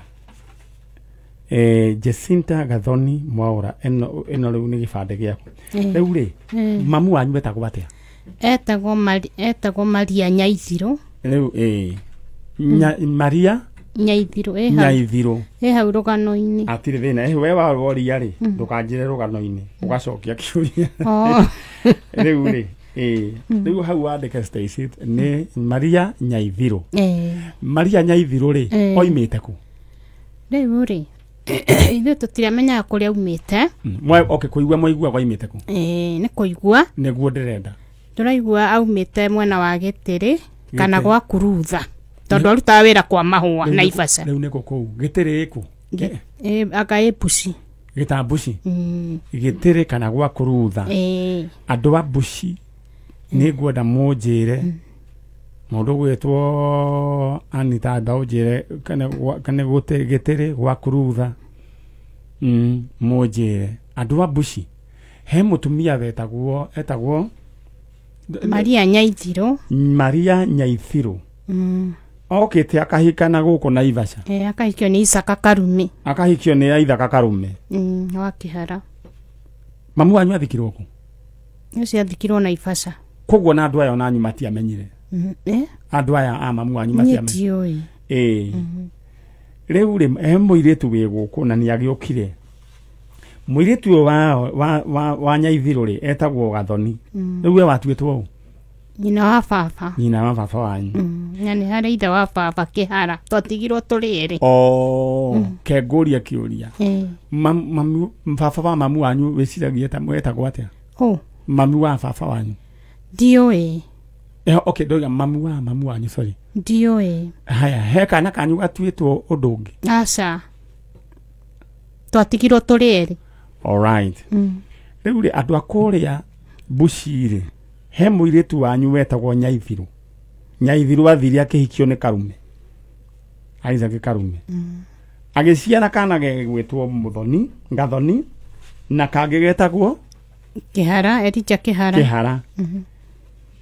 Jacinta Gathoni Mwaura ĩno rĩu nĩ gĩbandĩ gĩaku. Rĩu rĩ, mamu wanyu etagwo atĩa?
Etagwo Maria Nyaithiro.
Rĩu ĩĩ Maria
Nyaithiro ĩ hau.
Nyaithiro
ĩ hau rũgano-inĩ.
Atirĩ thĩna we waworia rĩ ndũkanjĩre rũgano-inĩ ũgacokia kĩũria. Rĩu rĩ rĩu hau wandĩke Stacy nĩ Maria Nyaithiro. Maria Nyaithiro rĩ oimĩte kũ?
Rĩu rĩ ithuĩ tũtiramenyaga kũrĩa aumĩte.
Okay, kũigua mwaigua oimĩte kũ?
Nĩ kũigua
nĩguo ndĩrenda.
Tũraigua aumĩte mwena wa Gĩtĩrĩ kana gwa Kurutha tondũ arutaga wĩra kwa mahũa Naivasha.
Rĩu nĩkũ kũu Gĩtĩrĩ ĩkũ?
Anga ĩ Mbuci.
Gĩtambuci? Gĩtĩrĩ kana gwa Kurutha. Andũ a Mbuci nĩ ngwenda mũnjĩre mũndũ gwĩtwo Anita amba ũnjĩre kana Gĩtĩrĩ gwa Kurutha mũnjĩre andũ a Mbuci he mũtumia wetagwo etagwo
Maria Nyaithiro.
Maria Nyaithiro okĩte akahikana gũkũ Naivasha.
Akahikio nĩ Isaka Karume.
Akahikio nĩ Ithaka Karume
wa Kĩhara.
Mamu wanyu athikirwo kũ?
Ũcio athikirwo Naivasha.
Koguo na andũ aya onanyu matiamenyire? Andũ aya a mamu wanyu matiamenyire? Rĩu rĩ he mũirĩtu wĩ gũkũ na nĩ agĩũkire. Mũirĩtu ũyũ wa Nyaithiro rĩ etagwo Gathoni. Rĩu we watuĩtwo ũ?
Nyina wa baba.
Nyina wa baba wanyu.
Na nĩ harĩ ithe wa baba Kĩhara twatigirwo tũrĩ erĩ.
Ke ngũrie kĩũria. Baba wa mamu wanyu wĩciragia ta etagwo atĩa? Mamu wa baba wanyu.
Ndiũĩ.
Okay, ndoiga mamu wa mamu wanyu, sorry.
Ndiũĩ.
Haya, he kana kanyu gatuĩtwo ũndũ ũngĩ?
Aca. Twatigirwo tũrĩ erĩ.
All right. Rĩu rĩ andũ a kũrĩa Mbuci rĩ he mũirĩtu wanyu wetagwo Nyaithiro. Nyaithiro athire akĩhikio nĩ Karume. Isaac Karume. Agĩciara kana gegwĩtwo Muthoni, Gathoni na kangĩ getagwo
Kĩhara, Elijah Kĩhara.
Kĩhara.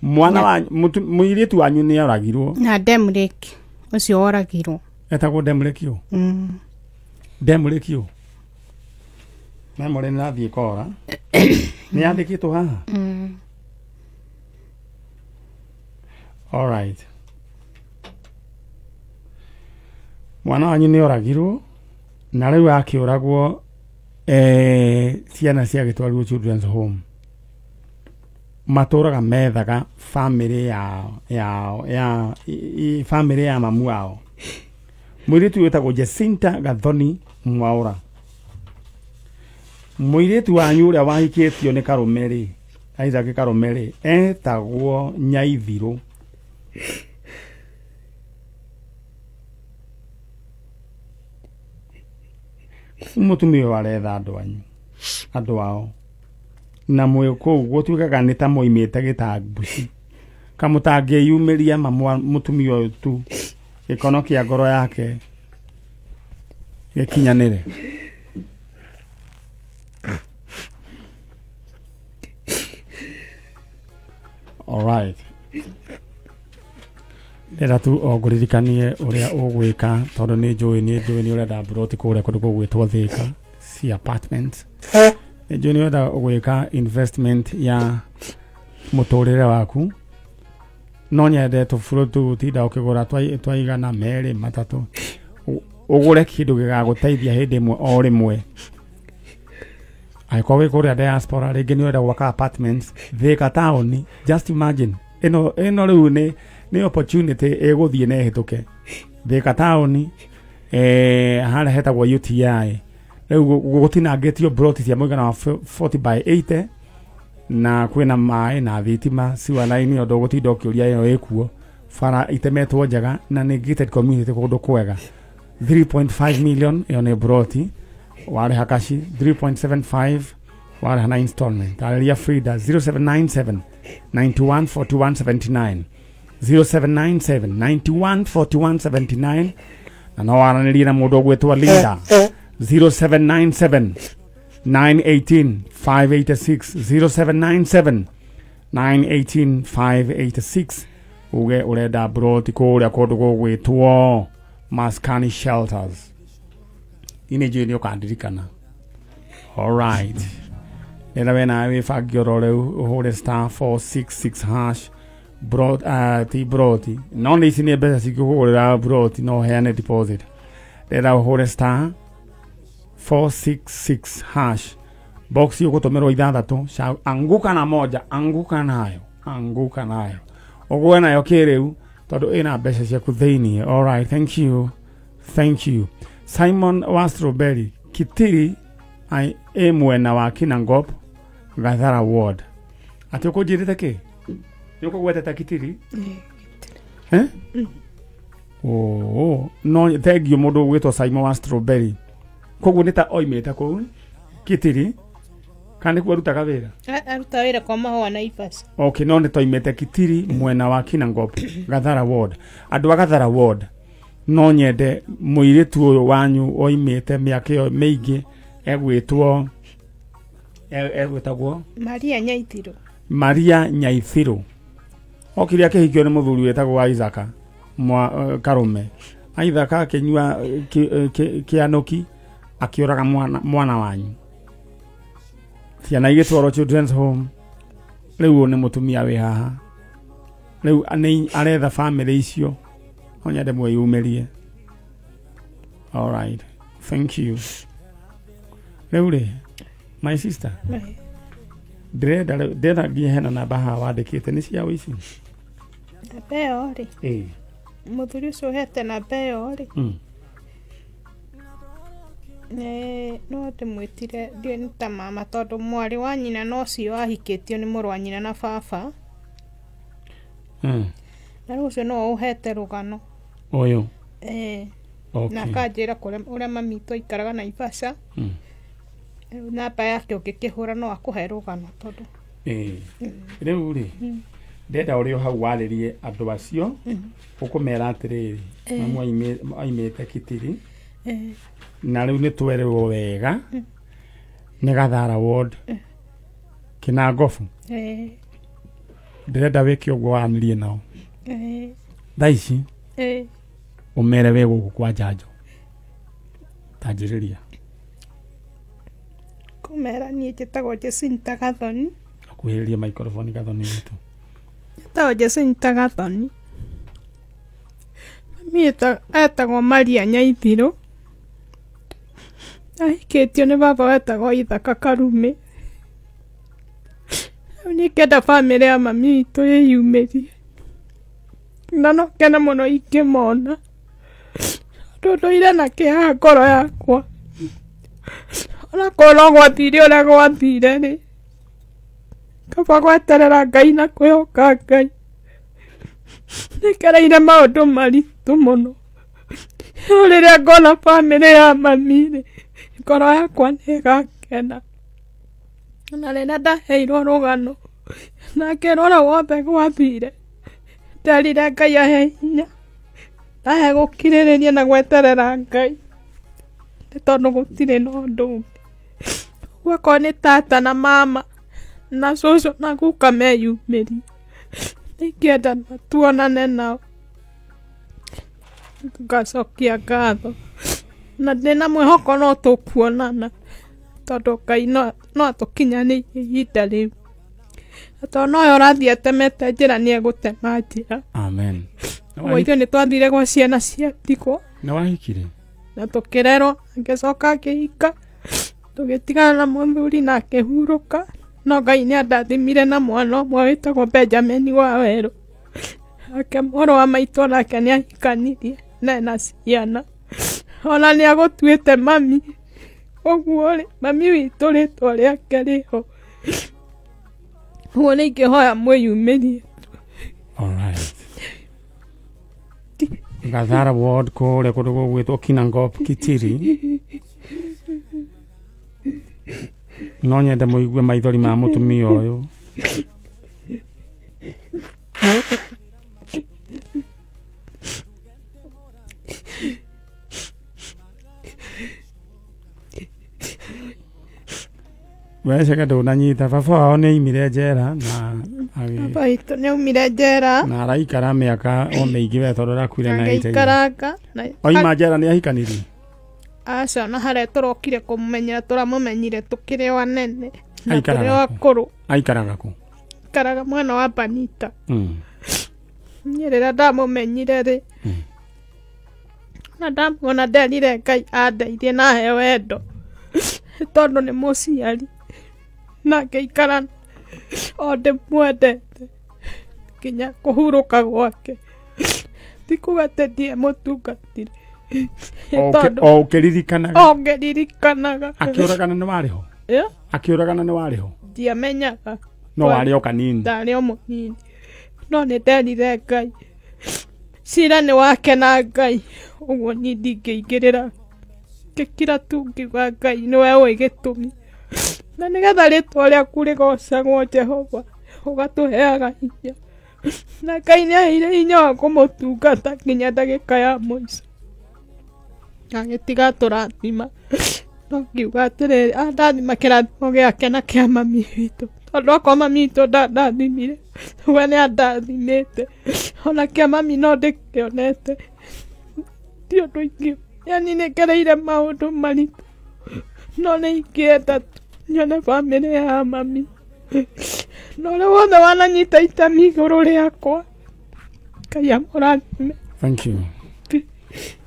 Mwana wa mũirĩtu wanyu nĩ oragirwo.
Na Demrick ũcio oragirwo.
Etagwo Demrick ũ? Demrick ũ? Memory nĩ rathiĩ kora. Nĩ yandĩkĩtwo haha? All right. Mwana wanyu nĩ oragirwo na rĩu akĩũragwo ciana ciagĩtwarirwo children's home. Matũraga methaga family ya family ya mamu wao. Mũirĩtu wĩtagwo Jacinta Gathoni Mwaura. Mũirĩtu wanyu ũrĩa wahikĩtio nĩ Karume rĩ, Isaac Karume rĩ, etagwo Nyaithiro. Mũtumia ũyũ aretha andũ anyu, andũ ao. Na mwĩ kũu gũtuĩkaga nĩ ta moimĩte gĩtambuci. Kamũtangĩyumĩria mũtumia ũyũ tu gĩkono kĩa ngoro yake gĩkinyanĩre. All right. Ndĩrenda tu o ngũririkanie ũrĩa ũgwĩka tondũ nĩ njũĩ nĩ ũrenda mburoti kũrĩa kũndũ gũgwĩtwo Thika ci apartments. Nĩ njũĩ nĩ ũrenda gwĩka investment ya mũtũrĩre waku. No nyende tũburoti tũgũtinda ũkĩgũra twaigana merĩ matatũ. Ũgũre kĩndũ gĩgagũteithia hĩndĩ ĩmwe o rĩmwe. Angĩkorwo wĩ kũrĩa diaspora rĩngĩ nĩ ũrenda gwaka apartments Thika taũni, just imagine ĩno rĩu nĩ opportunity ĩgũthiĩ na ĩhĩtũke. Thika taũni harĩa hetagwo UTI rĩu gũtinangĩtio broti cia mũigana wa 40 by 80 na kwĩna maĩ na thitima sewer line ũndũ ũgũtinda ũkĩũria ĩyo ĩkuo bara itemetwo njega na nĩ gated community kũndũ kwega. 3.5 million ĩyo nĩ broti warĩha kashi 3.75 warĩha na installment. Arĩria Frida 0797 91 41 79 0797 91 41 79 na no waranĩrie na mũndũ ũgwĩtwo Linda 0797 918 586 0797 918 586 uge urenda broti kũrĩa kũndũ gũgwĩtwo Maskani Shelters. Ine njũĩ nĩ ũkandirikana. All right. Ndĩrenda we nawe wĩbange oro rĩu ũhũre star 466 hash brot ti broti no nĩ ici nĩ mbeca cingĩkũgũrĩra broti no ũheane deposit. Ndĩrenda ũhũre star 466 hash box ũgũtũmĩrwo ithathatũ anguka na moja, anguka nayo, anguka nayo, ũgũe nayo kĩrĩu tondũ ĩna mbeca ciaku thĩiniĩ. All right, thank you, thank you. Simon wa Strawberry Kitiri ĩ mwena wa Kinangop Gathara ward. Atĩ ũkũnjĩrĩte kĩ? Nĩ ũkũgwetete Kitiri? Eh? Oh, no thank you mũndũ ũgwĩtwo Simon wa Strawberry. Koguo nĩ ta oimĩte kũu Kitiri kana nĩkuo arutaga wĩra?
Aruta wĩra kwa mahũa Naivas.
Okay, no nĩ toimĩte Kitiri mwena wa Kinangop Gathara ward. Andũ a Gathara ward no nyende mũirĩtu ũyũ wanyu oimĩte mĩaka ĩyo mĩingĩ egwĩtwo egwĩtagwo
Maria Nyaithirũ.
Maria Nyaithirũ okire akĩhikio nĩ mũthuri wĩtagwo Isaac mwa Karume. Isaac akĩnyua kĩanũki akĩũraga mwana wanyu. Ciana igĩtwarwo children's home. Rĩu ũyũ nĩ mũtumia wĩ haha. Rĩu nĩ aretha family icio. No nyende mwĩyumĩrie. All right, thank you. Rĩu rĩ, my sister, ndĩrenda nginya hena namba haha wandĩkĩte nĩ cia ici.
Namba ĩyo rĩ,
ĩĩ,
mũthuri ũcio ũhete namba ĩyo rĩ, no ndĩmwĩtire ndiũĩ nĩ ta mama tondũ mwarĩ wa nyina no ũcio ahikĩtio nĩ mũrũ wa nyina na baba. Na rĩu ũcio no ũhete rũgano
ũyũ.
Ĩĩ, na akanjĩra ũrĩa mami witũ aikaraga Naivasha. Rĩu namba yake ũngĩkĩhũra no akũhe rũgano tondũ
ĩĩ. Rĩu rĩ, ndĩrenda ũrĩ o hau warĩrie andũ acio ũkũmera atĩrĩrĩ, mamu aimĩte Kitiri na rĩu nĩ twerĩrwo wega nĩ Gathara ward Kinangobu. Ndĩrenda wĩke ũguo waranĩrie nao thaa ici ũmere wĩ gũkũ kwa njanjo. Tanjĩrĩria.
Kũmera niĩ njĩtagwo Jacinta Gathoni.
Akuhĩrĩria microphone Gathoni witũ.
Njĩtagwo Jacinta Gathoni. Mami etagwo Maria Nyaithirũ. Ahikĩtio nĩ baba wetagwo Ithaka Karume. Rĩu niĩ ngĩenda bamĩrĩ ya mami witũ ĩyumĩrie. Na no ngene mũno ingĩmona. Tondũ ndũire na kĩeha ngoro yakwa. Onakorwo no gwathire ũrĩa gwathire rĩ, kaba gweterera Ngai na kwĩhoka Ngai. Nĩngereire maũndũ maritũ mũno. No rĩrĩa ngona bamĩrĩ ya mami rĩ, ngoro yakwa nĩ ĩgakena. Na rĩrĩa ndaheirwo rũgano na ngĩrwo ũrĩa wothe gwathire, nderire Ngai ahe hinya, ahe gũkirĩrĩria na gweterera Ngai, nĩ tondũ gũtirĩ na ũndũ ũngĩ. Ũguo akorwo nĩ tata na mama na cũcũ na guka meyumĩrie, nĩingĩenda tuonane nao. Ngacokia ngatho na ndĩna mwĩhoko no tũkuonana tondũ Ngai no atũkinyanĩirie ihinda rĩu. Na tondũ nowe ũrathiĩ atemete njĩra nĩ egũtema njĩra.
Amen.
Ũguo ithuĩ nĩ twathire gwa ciana cia ndigwa.
Nĩ wahikire?
Na tũkĩrerwo, ngĩcoka ngĩhika, tũgĩtigana na mũthuri na akĩhurũka. No Ngai nĩ andathimire na mwana ũmwe wĩtagwo Benjamin wa Werũ. Ake mũrũ wa maitũ onake nĩ ahikanirie na ena ciana. Ona nĩ agũtuĩte mami. Ũguo rĩ, mami witũ rĩtwa rĩake rĩho. Ũguo nĩ ingĩhoya mwĩyumĩrie.
All right. Gathara ward kũrĩa kũndũ gũgwĩtwo Kinangop Kitiri. No nyende mũigue maithori ma mũtumia ũyũ. Weceke ndũnanyita baba wao nĩ aimire njera na
baba witũ nĩ aumire njera
na araikara mĩaka o mĩingĩ we tondũ arakuire na
agĩikaranga.
Oima njera nĩ ahikanirie?
Aca, na harĩa tũrokire kũmũmenyera tũramũmenyire tũkĩrĩ o anene.
Na
Aikaraga
tũrĩ
kũ?
akũrũ.
Aikaraga kũ?
Aikaraga mwena wa Banita. Niĩ rĩrĩa ndamũmenyire rĩ, na ndamuona nderire Ngai andeithie na ahe wendo, tondũ nĩ mũciari, na ngĩikara o ndĩmwendete nginya kũhurũka gwake. Ti kuga atĩ ndiemũtungatire.
O ũkĩririkanaga?
O ngĩririkanaga.
Akĩũragana nĩ warĩ ho? Akĩũragana nĩ warĩ ho?
Ndiamenyaga.
No warĩ o kanini?
Ndarĩ o mũnini. No nĩ nderire Ngai cira nĩ wake na Ngai, ũguo niĩ ndingĩingĩrĩra. Ngĩkira tu ngiuga Ngai nĩwe ũĩ gĩtũmi, na nĩgetha rĩtwa rĩaku rĩgocagwo Jehova, ũgatũheaga hinya. Na Ngai nĩ aheire hinya wa kũmũtungata nginya ndagĩka ya mũico, agĩtiga tũrathima. No ngiuga atĩrĩrĩ, andathima kĩrathimo gĩake na kĩa mami witũ, tondũ okorwo mami witũ ndandathimire, we nĩ andathimĩte, ona kĩa mami no ndĩkĩonete. Ti ũndũ ingĩ, yani nĩ ngereire maũndũ maritũ, no nĩ ingĩenda tu nyone bamĩrĩ ya mami, na ũrĩa wothe wananyita itemi igũrũ rĩakwa, Ngai amũrathime.
Thank you.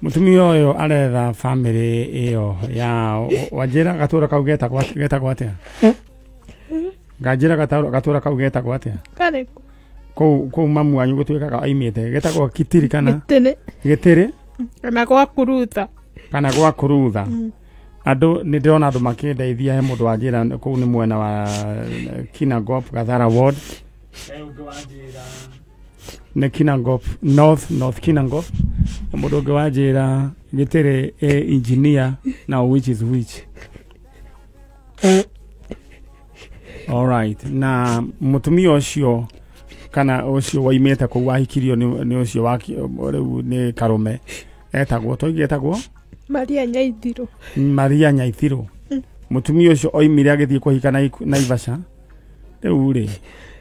Mũtumia ũyũ aretha bamĩrĩ ĩyo ya wanjĩra gatũra kau getagwo atĩa? Nganjĩra gatũra kau getagwo atĩa?
Karĩkũ?
Kũu mamu wanyu gũtuĩkaga aimĩte getagwo Kitiri kana
Gĩtĩrĩ.
Gĩtĩrĩ
Kana gwa Kurutha.
Kana gwa Kurutha. Andũ nĩ ndĩrona andũ makĩndeithia, he mũndũ wanjĩra kũu nĩ mwena wa Kinangop Gathara ward. He ũngĩ wanjĩra nĩ Kinangop North Kinangop. Mũndũ ũngĩ wanjĩra Gĩtĩrĩ engineer, now which is which? All right. Na mũtumia ũcio kana ũcio waimĩte kũu wahikirio nĩ ũcio rĩu nĩ Karũme, etagwo twaigĩ etagwo
Maria Nyaithirũ.
Maria Nyaithirũ. Mũtumia ũcio oimire agĩthiĩ kũhika Naivasha. Rĩu rĩ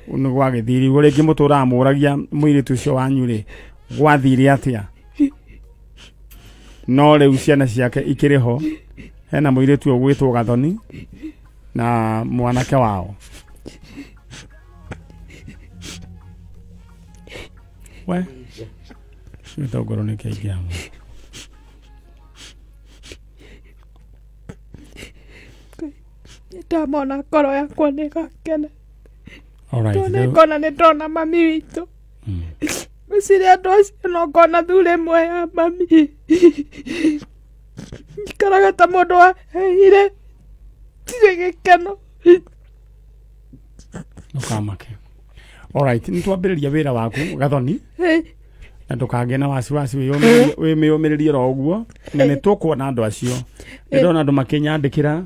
nĩ gwagĩthirirwo rĩngĩ mũtũraga mũragia mũirĩtu ũcio wanyu rĩ gwathire atĩa, no rĩu ciana ciake ikĩrĩ ho. Hena mũirĩtu ũgwĩtwo Gathoni na mwanake wao. We gĩtongoro nĩ kĩaingĩra mũno.
Ndamona ngoro yakwa nĩ ĩgakena.
Alright,
Tondũ nĩngona nĩ ndona mami witũ. Ngwĩciria andũ acio no ngona thura ĩmwe ya mami. Njikaraga ta mũndũ waheire, ndirĩ gĩkeno.
Ndũkamake. Alright, nĩ twambĩrĩria wĩra waku Gathoni, na ndũkagĩe na wasiwasi, wĩyũmĩrĩrie oro ũguo, na nĩ tũkuona andũ acio. Nĩ ndona andũ makĩnyandĩkĩra,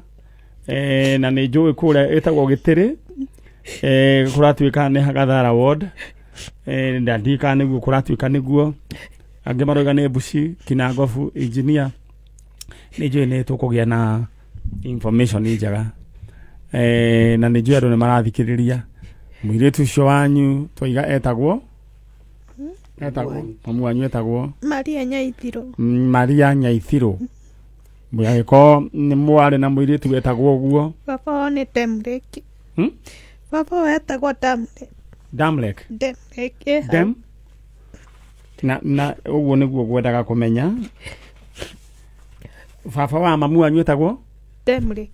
na nĩ njũĩ kũrĩa ĩtagwo Gĩtĩrĩ, kũratuĩka nĩ Gathara ward, ndandiũĩ nĩguo kũratuĩka nĩguo. Angĩ maroiga nĩ Mbuci Kinangobu engineer. Nĩ njũĩ nĩ tũkũgĩa na information njega, na nĩ njũĩ andũ nĩ marathikĩrĩria. Mũirĩtu ũcio wanyu twaiga etagwo mamu wanyu etagwo
Maria Nyaithirũ.
Maria Nyaithirũ. Mũgagĩkorwo nĩ mwarĩ na mũirĩtu wetagwo ũguo.
Baba wao nĩ Demrek. Baba wao etagwo Damlek.
Damlek.
Demrek.
Dem na ũguo nĩguo ngwendaga kũmenya. Baba wa mamu wanyu etagwo
Demrek.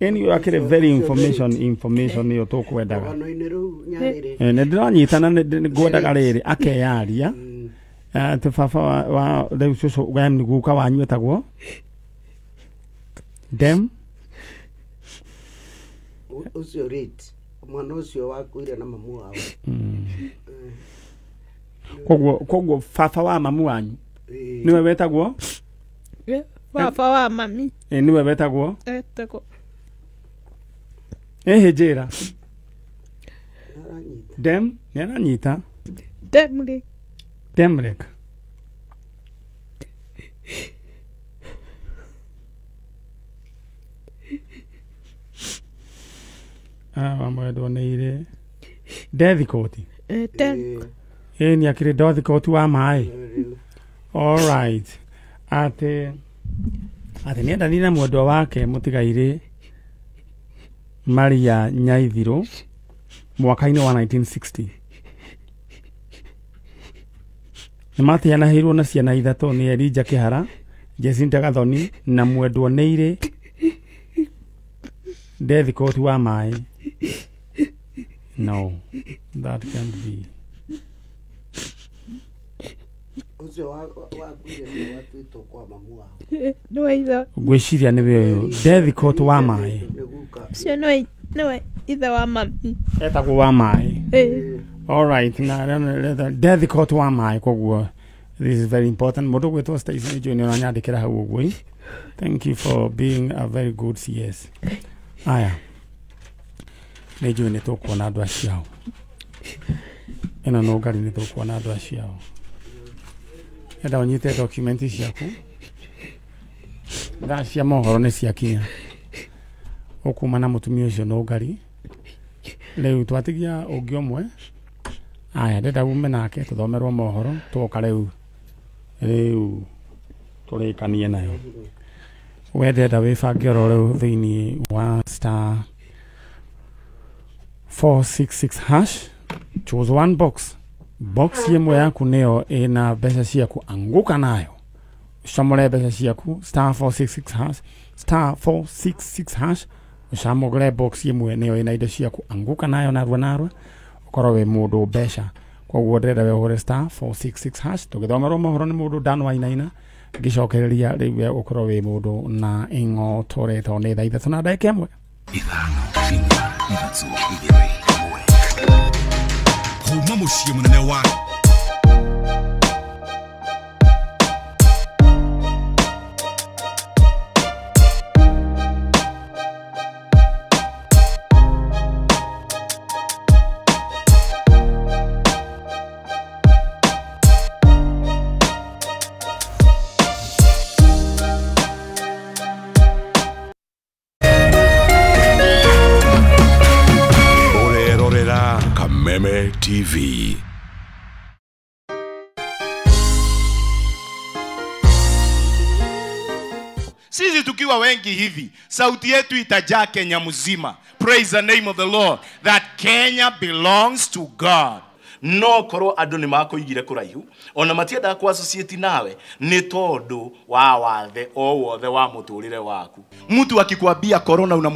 Ĩni akĩrĩ very information ĩyo tũkwendaga. Nĩ ndĩranyitana nĩ ngwendaga rĩrĩ akeyaria atĩ baba wa rĩu cũcũ guka wanyu etagwo Dem
ũcio rate mwana ũcio wakuire na mamu wao.
Koguo baba wa mamu wanyu niwe wetagwo?
Baba wa mami
niwe wetagwo?
Etagwo
njĩra Dem nĩ aranyita
Demrek.
Demrek. Wamwendwo nĩ irĩ Ndethikoti. Ĩni akĩrĩ Ndothikoti wa maĩ. All right. Atĩ nĩendanire na mwendwa wake mũtigairĩ Maria Nyaithiro mwaka-inĩ wa 1960. Nĩ matiganahĩirwo na ciana ithatũ nĩ Elijah Kĩhara, Jacinta Gathoni na mwendwo Neire Dethikoti wa maĩ. No, that can't be.
Ũcio wakuire nĩwe watuĩtwo kwa mamu wao.
Nĩwe ithe.
Ngwĩciria nĩwe ũyũ Dethikoti wa maĩ.
Ũcio nĩwe ithe wa mami.
Etagwo wa maĩ. All right, na Dethikoti wa maĩ koguo this is very important. Mũndũ gwĩtwo Stacy nĩ nĩ ũranyandĩkĩra hau ũguo. Thank you for being a very good CS. Aya. Nĩ njũĩ nĩ tũkuona andũ acio hau. Ĩno no ngari nĩ tũkuona andũ acio hau. Enda ũnyite document ciaku. Thaa cia mohoro nĩ ciakinya. Ũkuma na mũtumia ũcio no ngari. Rĩu twatigia ũngĩ ũmwe. Aya, ndĩrenda ume nake tũthomerwo mohoro twoka rĩu. Rĩu tũrĩkanie nayo. We ndĩrenda wĩbange oro rĩu thĩinĩ wa star 466 hash. Choose one box. Box ĩmwe yaku nĩyo ĩna mbeca ciaku, anguka nayo. Ucamũre mbeca ciaku star 466 hash, star 466 hash. Ucamũre box ĩmwe nĩyo ĩna indo ciaku, anguka nayo narua narua. Ũkorwo wĩ mũndũ mbeca. Koguo ndĩrenda we ũhũre star 466 hash. Tũgĩthomerwo mohoro nĩ mũndũ Dan Wainaina. Ngĩcokereria rĩu we ũkorwo wĩ mũndũ na ing'otore tondũ nĩ thaa 3 na ndagĩka 1.
5 4 3 2 1. Kuma mũciĩ mũnene wa Kameme TV.
Sisi tukiwa wengi hivi, sauti yetu itajaa Kenya mzima. Praise the name of the Lord that Kenya belongs to God. No korwo andu ni makuigire kuraihu ona matiendaga ku associate nawe ni tondu wa wathe o wothe wa muturire waku. Mtu akikwambia corona una